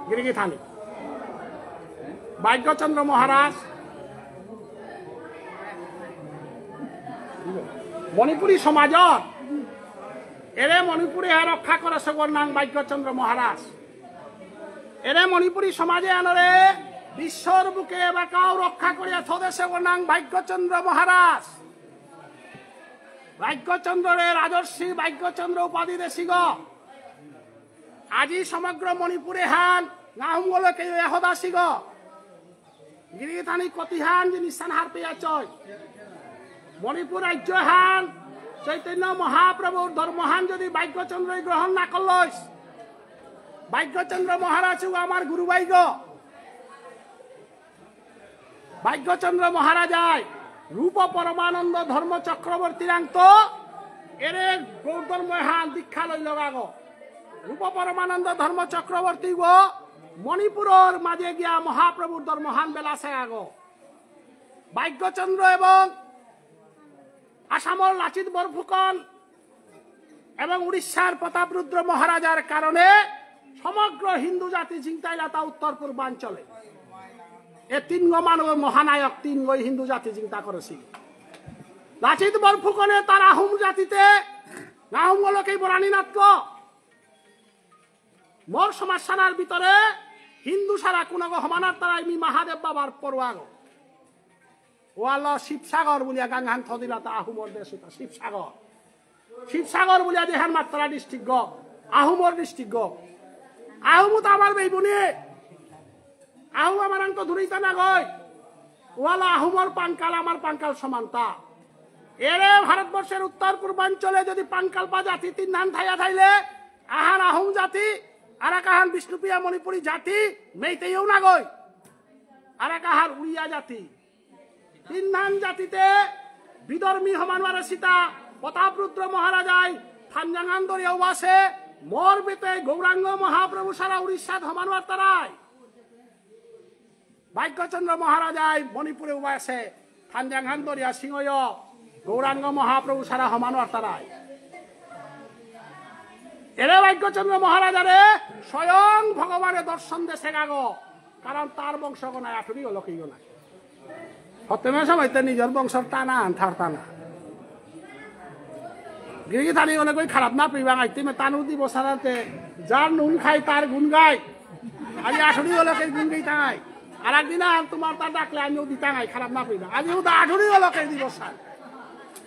গিরিগিথানি। ভাগ্যচন্দ্র মহারাজ মণিপুরী সমাজর এরে মণিপুরী হা রক্ষা করে সগর নাং ভাগ্যচন্দ্র মহারাজ। এরে মণিপুরী সমাজে আনরে বিশ্বর বুকে এবাকাও রক্ষা করিয়া থদেসে নাং ভাগ্যচন্দ্র মহারাজ। ভাগ্যচন্দ্ররে রাজর্ষি ভাগ্যচন্দ্র উপাধি দেসিগ। আজি সমগ্র মণিপুরে হান নাহুমগলকে এহদাসিগ। গিরিথানি কতিহান জিনিসান হারপেয়া চয়। মণিপুর রাজ্য হান চৈতন্য মহাপ্রভুর ধর্মহান যদি ভাগ্যচন্দ্রই গ্রহণ না করলইস, ভাগ্যচন্দ্র মহারাজ ও আমার গুরু ভাইগ। ভাগ্যচন্দ্র মহারাজায় রূপ পরমানন্দ ধর্ম চক্রবর্তীরাংত এরে গৌর ধর্মহান দীক্ষা লই লগাগ। রূপ পরমানন্দ ধর্ম চক্রবর্তী ও মণিপুরর মাঝে গিয়া মহাপ্রভুর ধর্মহান বেলাসে আগ। ভাগ্যচন্দ্র এবং আসামর লাচিত বরফুকন এবং উড়িষ্যার প্রতাপরুদ্র মহারাজার কারণে সমগ্র হিন্দু জাতি জিংতাইলাতা উত্তর পূর্বাঞ্চলে। এ তিনগো মানব মহানায়ক তিনগোই হিন্দু জাতি জিংতা করেসি। লাচিত বরফুকনে তার আহোম জাতিতে আহোম লোকেই বরানি নাতক। মোর সমাজ সানার ভিতরে হিন্দু সারা কোনগো হমানার তারাই মি মহাদেব বাবার পড়ুয়াগো। ওয়ালো শিবসাগর বুলিয়া গাঙ্গান থদিলা তা আহোমর দেশ ওটা শিবসাগর। শিবসাগর বুলিয়া দেহান মাত্রা ডিস্ট্রিক্ট গো, আহোমর ডিস্ট্রিক্ট গো। আহোম তো আমার বেইবুনি, আহোম আমার আঙ্ক ধুরিতা না গই। ওয়ালা আহোমর পাঙ্কাল আমার পাঙ্কাল সমানতা। এরে ভারতবর্ষের উত্তর পূর্বাঞ্চলে যদি পাঙ্কাল বা জাতি তিন ধান থাইয়া থাইলে, আহান আহোম জাতি, আর এক আহান বিষ্ণুপ্রিয়া মণিপুরী জাতি, মেইতেইও না গই। আর এক আহার উড়িয়া জাতি। তিন ধান জাতিতে বিধর্মী হমানুয়ারে সীতা, প্রতাপরুদ্র মহারাজাই, থানজাঙান দরিয়াও আছে, মোর বেতে গৌরাঙ্গ মহাপ্রভু সারা উড়িষ্যাত হমানুয়ার তারাই। ভাগ্যচন্দ্র মহারাজাই মণিপুরে উবাসে, থানজাংহান দরিয়া সিংহয়, গৌরাঙ্গ মহাপ্রভু সারা হমানো আতারাই। এরে ভাগ্যচন্দ্র মহারাজারে স্বয়ং ভগবানে দর্শন দেসে গাগো, কারণ তার বংশগ নাই, আঠুরি হলো কি নাই। সত্যমে সবাই তো নিজের বংশর টানা আন থার টানা। গিরি গিথানি অনেক ওই খারাপ না পিবাং আইতে মে তানু দিব সারাতে, যার নুন খাই তার গুণ গাই। আজি আঠুরি হলো কে গুণ গাই তাই। আর একদিন আর তোমার তা ডাকলে আমিও দিতাম আই, খারাপ না পিবাং। আজি উদা আঠুরি হলো কে দিব সার।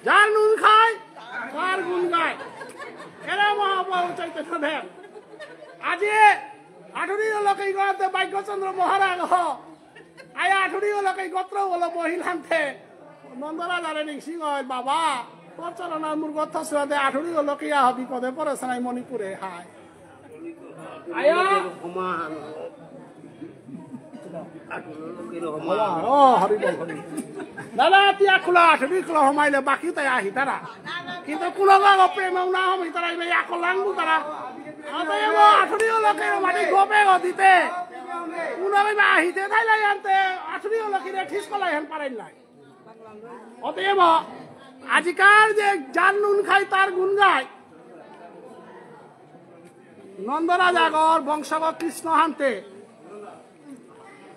যার নুন খাই তার গুণ গাই। এরা মহাপ্রভু চৈতন্য দেব। আজি আঠুরি হলো কে গতে ভাগ্যচন্দ্র মহারাজ হ। আয়া আঠুরি হলো কে গোত্র হলো মহিলান্তে। নন্দরাজারে নিংসিং হয়, "বাবা, তোর চরণার মুরগ থসুয়াতে আঠুরি হলো কে আহ বিপদে পড়েছে নাই মণিপুরে, হায়।" আয়া। ও, হরি বল, হরি বল। দাদা, তিয়া খোলা আঠুরি খোলা হমাইলে বাকি তাই আহি তারা। কিন্তু কোনো বাবা প্রেম না হমি তারা, ইবে আকলাং তারা। আতে এব আঠুরি হলো কে মাটি গোপে গো দিতে। কোনো বাবা আহিতে তাই লাই আনতে আঠুরি হলো কি রে ঠিক কলাই হেন পারেন নাই। অতএব আজিকার যে যার নুন খাই তার গুণ গায়, নন্দরাজাগর বংশগ কৃষ্ণ হানতে।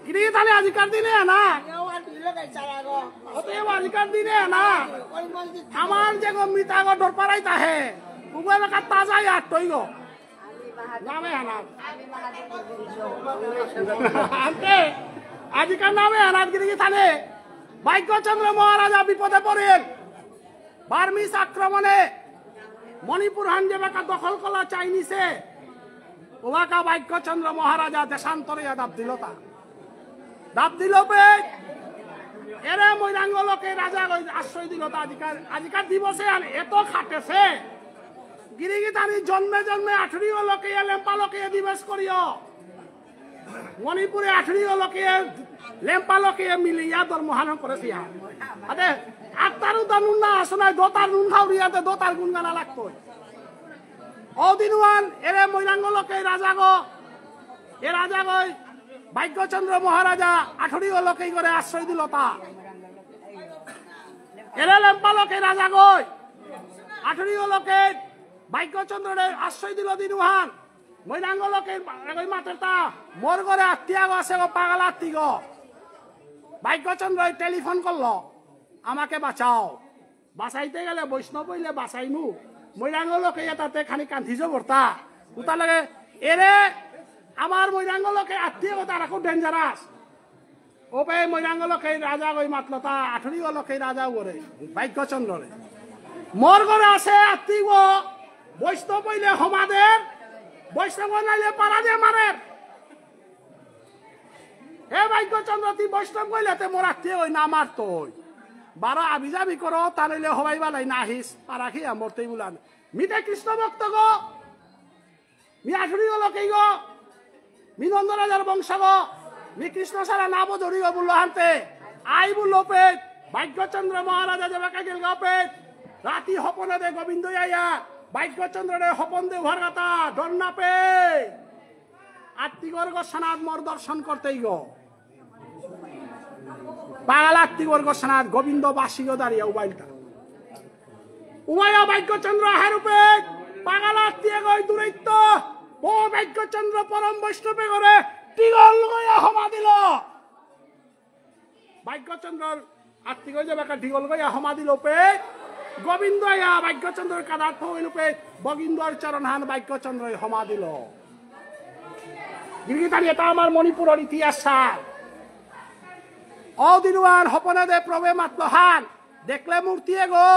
কিরে তাহলে আজিকার দিনে না? অতএব আজিকার দিনে না? আমার যে গো মিতাগ ডরপারাই তাহে, উগো এলাকা তাজাই আটইগো। নামে হানাত। আনতে, আজিকার নামে হানাত গিরি গিথানি। ভাগ্যচন্দ্র মহারাজা বিপদে পড়েন। বার্মিজ আক্রমণে মণিপুর হান যেবাকা দখল কলা চাইনিসে, ওবাকা ভাগ্যচন্দ্র মহারাজা দেশান্তরে দাব দিলতা। দাব দিল বে, এরে মৈরাঙ্গ লোকে রাজা লই আশ্রয় দিলতা। আজিকার, আজিকার দিবসে আর এত খাটেছে। গিরি গিথানি জন্মে জন্মে আঠুরি লোকে লেম্পা লোকে দিবস করিও। মণিপুরে আঠুরি লোকে লেম্পা লোকে মিলিয়া ধর্মহান করেসিয়া। আদে আত্মারু দানুন না আসনায় দোতার নুন খাউরিয়াতে দোতার গুণ গানা লাগতো। অদিনওয়ান এরে মৈরাঙ্গ লোকে রাজাগো, এ রাজাগই ভাগ্যচন্দ্র মহারাজা আঠুরি লোকে করে আশ্রয় দিলতা। এরে লেম্পা লোকে রাজাগই আঠুরি লোকে ভাগ্যচন্দ্ররে আশ্রয় দিল দিনুহান। মৈরাঙ্গ লোকে এগই মাতেরতা, মোর ঘরে আত্মীয় আছে গো, পাগল আত্মীয়। ভাগ্যচন্দ্র টেলিফোন করলো, "আমাকে বাঁচাও।" বাঁচাইতে গেলে বৈষ্ণব হইলে বাঁচাইমু। মৈরাঙ্গ লোকে এটাতে খানি কান্থি জবরতা। উতার লাগে, এরে আমার মৈরাঙ্গ লোকে আত্মীয় তারা খুব ডেঞ্জারাস। ওপে মৈরাঙ্গ লোকে রাজা গই মাতলতা, আঠুরি লোকে রাজা ওরে, ভাগ্যচন্দ্ররে। মোর ঘরে আছে আত্তিগ, বৈষ্ণব হইলে হমাদের, বৈষ্ণব নাইলে পারা দিয়ে মারের। হে ভাগ্যচন্দ্র, তুই বৈষ্ণব কইলে তে মোর আত্তিগ ওই না মারতো ওই। বারো আবিজাবি করো, তা নইলে হবাই বালাই না আহিস, পারা খেয়া মরতেই বুলান। মিতে কৃষ্ণ ভক্ত গো, মি আঠুরি লোকেই গো, মি নন্দ রাজার বংশ গো, মি কৃষ্ণ সারা না বজরি গো বুললো হানতে। আই বুললো পেট, ভাগ্যচন্দ্র মহারাজা যে বাকা গেল গা পেট। রাতি হপনে দে গোবিন্দ আয়া, ভাগ্যচন্দ্র রে হপন দে উহার গাতা, ডর না পে। আত্তিগর গো সনাত মোর দর্শন করতেই গো। পাগাল আত্তিগর গো সনাত গোবিন্দ বাসি গো দাঁড়িয়া উবাইলতা। উবাইয়া ভাগ্যচন্দ্র আহার উপে পাগাল আত্তিয়ে গই দূরৈত্য। ও ভাগ্যচন্দ্র পরম বৈষ্ণবে করে টিগল গয়া হমা দিল। ভাগ্যচন্দ্রর আত্তিগ যে বাকা টিগল গয়া হমা দিল পে। গোবিন্দ আয়া ভাগ্যচন্দ্রর কাদাত হইল পে। গোবিন্দর চরণ হান ভাগ্যচন্দ্র হমা দিল। গিরিগিতানি এটা আমার মণিপুরর ইতিহাস সার। ও দিনুয়ান হপনে দে প্রভে মাতল হান। দেখলে মূর্তি এগো,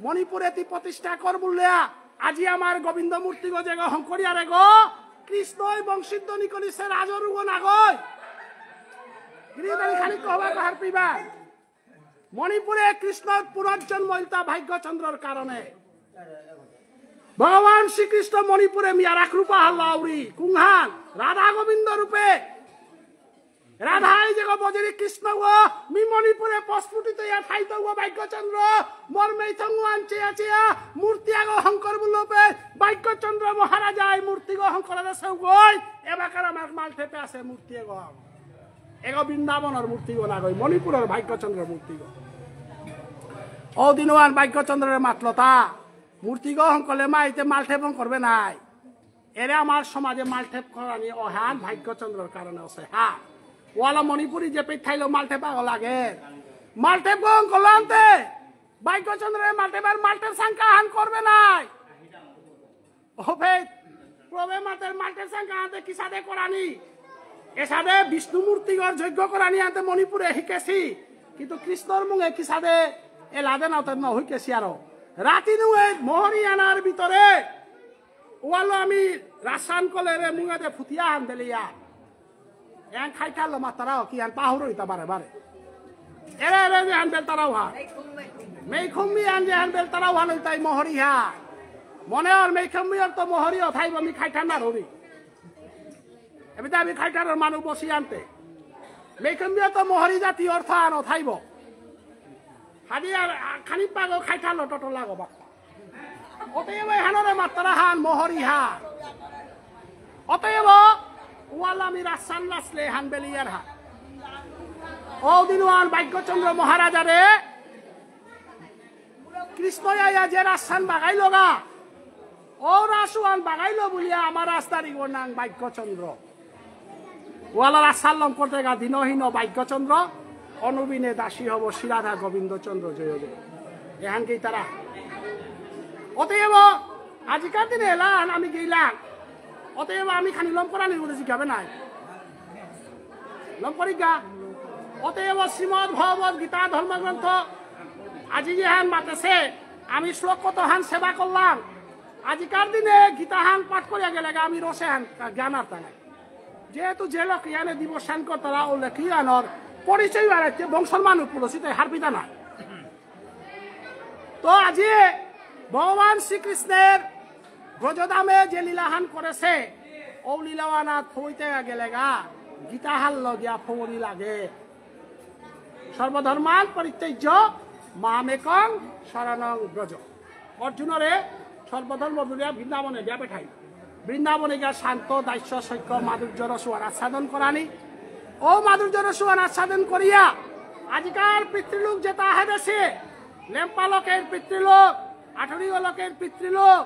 মণিপুরে তি প্রতিষ্ঠা কর বুললেয়া, আজি আমার গোবিন্দ মূর্তি গো যেগো হংকরিয়ার এগো, কৃষ্ণই বংশীধ্বনি করিছে রাজরুগ নাগই। গিরিধারী খালি কহবা কহার পিবা। মণিপুরে কৃষ্ণর পুনর্জন্ম ইলতা ভাগ্যচন্দ্রর কারণে। ভগবান শ্রীকৃষ্ণ মণিপুরে মিয়ারাক রূপা হাল্লাউরি, কুংহান, রাধা গোবিন্দ রূপে। রাধাই যেগো বজরি কৃষ্ণ গো, মি মণিপুরে প্রস্ফুটিত ইয়া থাইত গো ভাগ্যচন্দ্র, মোর মেইথং আনচে আছে, মূর্তি আগো হংকর বুললো পে, ভাগ্যচন্দ্র মহারাজাই মূর্তি গো হংকর আছে গই, এবাকার আমার মালঠেপে আছে মূর্তি গো। এগো বৃন্দাবনর মূর্তি গো নাগই, মণিপুরর ভাগ্যচন্দ্র মূর্তি গো। ও দিনওয়ান ভাগ্যচন্দ্ররে মাতলতা, মূর্তি গো হংকলে মাইতে মালঠেপ হংকরবে নাই। এরে আমার সমাজে মালঠেপ করানি অহান ভাগ্যচন্দ্রর কারণে আছে। হ্যাঁ, ওয়ালা মণিপুরি যে পেট থাইলো মালঠেপ আগো লাগে। মালঠেপ গং করলান্তে ভাগ্যচন্দ্ররে মালঠেপ আর মালঠেপ সংখ্যা হান করবে নাই। ও ভাই, প্রভে মাতের মালঠেপ সংখ্যা আনতে কিসাদে করানি? এসাদে বিষ্ণু মূর্তিগর যজ্ঞ করানি আনতে মণিপুরে হিকেছি, কিন্তু কৃষ্ণর মুঙে কিসাদে এলাদে না ন হিকেছি আরো। রাতি নুয়ে মহরি আনার ভিতরে ওয়ালো আমি রাসান কলে রে মুঙেদে ফুটিয়া হান বেলিয়া। এন খাইতালো মাতারাও কি আন পাহুরো ইতা বারে বারে। এরে এরে যে হান বেলতারাও হা। মেইখুম্বি আন যে হান বেলতারাও হান ইতাই মহরি হা। মনে অর মেইখুম্বি অর তো মহরি অথাইব আমি খাইতা না রুরি। এবিতা আমি খাইতার মানু বসি আনতে। মেইখুম্বি অর তো মহরি জাতি অর্থ আন অথাইব। হাদি আর খানি পাগো খাইতালো টটলাগো বাক্কা। অতএব এহানরে মাত্রা হান মহরি হান। অতএব ওয়ালা আমি রাসান লাসলে হান বেলিয়ার হান। ও দিনওয়ান ভাগ্যচন্দ্র মহারাজারে কৃষ্ণ আয়া যে রাসান বাগাইলগা, ও রাসওয়ান বাগাইল বুলিয়া আমার রাস্তার ইগো নাং ভাগ্যচন্দ্র। ওয়ালা রাসান লম করতে গা দিনহীন ভাগ্যচন্দ্র, অনুবিনে দাসী হব শ্রীরাধা গোবিন্দচন্দ্র জয় জয়। এহান কি তারা? অতএব আজিকার দিনে এলান আমি গেলাম। অতএব আমি খানি লম করানি বুলে জিজ্ঞাবে নাই। লম করি গা। অতএব শ্রীমদ ভগবত গীতা ধর্মগ্রন্থ আজি যেহান মাতেছে, আমি শ্লোক কত হান সেবা করলাম। আজিকার দিনে গীতা হান পাঠ করিয়া গেলে গা আমি রসে হান জ্ঞান আর তা নাই। যেহেতু যে লোক ইয়ানে দিবস হান করতারা ও লেখি আনর পরিচয় বাড়াইতে বংশর মানুষ পুলসিতে হারপিতা না। তো আজি ভগবান শ্রীকৃষ্ণের ব্রজধামে যে লীলাহান করেছে, ও লীলাহানাত ফৌইতে গেলেগা গীতাহান লগিয়া ফৌরি লাগে। সর্বধর্মান পরিত্যজ্য মামেকং শরণং ব্রজ। অর্জুনরে সর্বধর্ম বুলিয়া বৃন্দাবনে গিয়া পেঠাই। বৃন্দাবনে গিয়া শান্ত, দাস্য, সখ্য, মাধুর্য রসুয়ান আস্বাদন করানি। ও মাধুর্য রসুয়ান আস্বাদন করিয়া আজিকার পিতৃলোক যেতা আহে দেশে, লেম্পা লোকের পিতৃলোক, আঠুরিগ লোকের পিতৃলোক,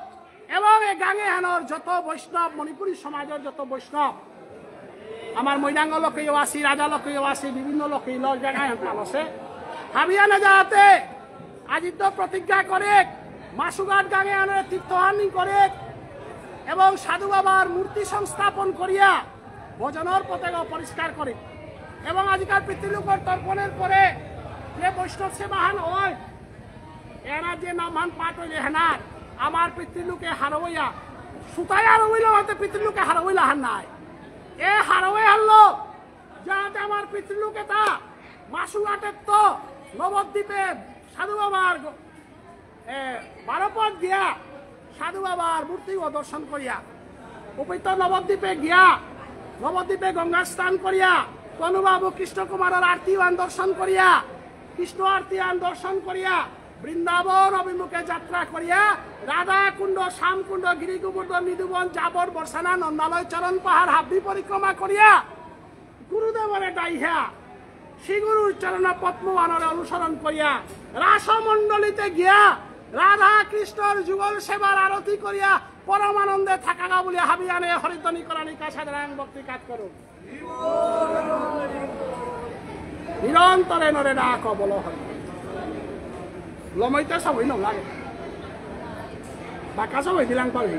এবং এ গাঙে হানর যত বৈষ্ণব, মণিপুরী সমাজের যত বৈষ্ণব, আমার মৈরাঙ্গ লোকেও আসি, রাজা লোকেও আসি, বিভিন্ন লোকেই লগ জায়গায় হান পালসে। হাবিয়ানে যাতে আজিত প্রতিজ্ঞা করে, মাসুঘাট গাঙে আনে তীর্থহানি করে, এবং সাধু বাবার মূর্তি সংস্থাপন করিয়া ভজনর পথে পরিষ্কার করে। এবং আজিকার পিতৃলোকর তর্পণের পরে যে বৈষ্ণব সেবাহান হয়, এরা যে নামহান পাঠ হইলে হেনার, আমার পিতৃলোকে হারৌয়া, সুতাই হারৌইল হতে পিতৃলোকে হারৌইলা হান নাই। এ হারৌয়ে হারলো, যাতে আমার পিতৃলোকে তা মাসুঘাটের তো নবদ্বীপে সাধু বাবার গ-, এ, বারো পথ গিয়া সাধু বাবার মূর্তিও দর্শন করিয়া, পবিত্র নবদ্বীপে গিয়া, নবদ্বীপে গঙ্গা স্নান করিয়া, তনুবাবু কৃষ্ণ কুমারর আরতিওয়ান দর্শন করিয়া, কৃষ্ণ আরতিওয়ান দর্শন করিয়া, বৃন্দাবন অভিমুখে যাত্রা করিয়া, রাধা কুণ্ড, শ্যাম কুণ্ড, গিরিগোবর্ধন, নিধুবন, জাবর, বর্ষানা, নন্দালয়, চরণ পাহাড়, হাবি পরিক্রমা করিয়া, গুরুদেবরে ডাইহা, শ্রী গুরুর চরণ পদ্মবানরে অনুসরণ করিয়া, রাসমণ্ডলীতে গিয়া, রাধা কৃষ্ণর যুগল সেবার আরতি করিয়া, পরমানন্দে থাকাগা বলিয়া হাবিয়ানে হরিধ্বনি করানিকা সাধারণ ভক্তি কাজ করুন। নিরন্তরে নরে ডাক বল হরি। লমইতে সবই নলাগে। বাকা সবই দিলাং পাবি।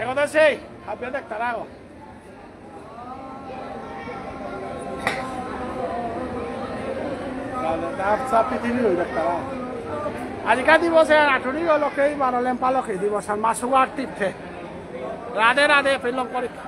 এগোতে সেই, হাবিয়া দেখ তারা আগো। তার চা পৃথিবী হই দেখ তারা। আজিকা দিবসে আঠুরি লক্ষ্মী, বারো লেম্পা লক্ষ্মী দিবস, আর মাসুয়ার টিপে। রাধে রাধে, ফিল্ম পরীক্ষা।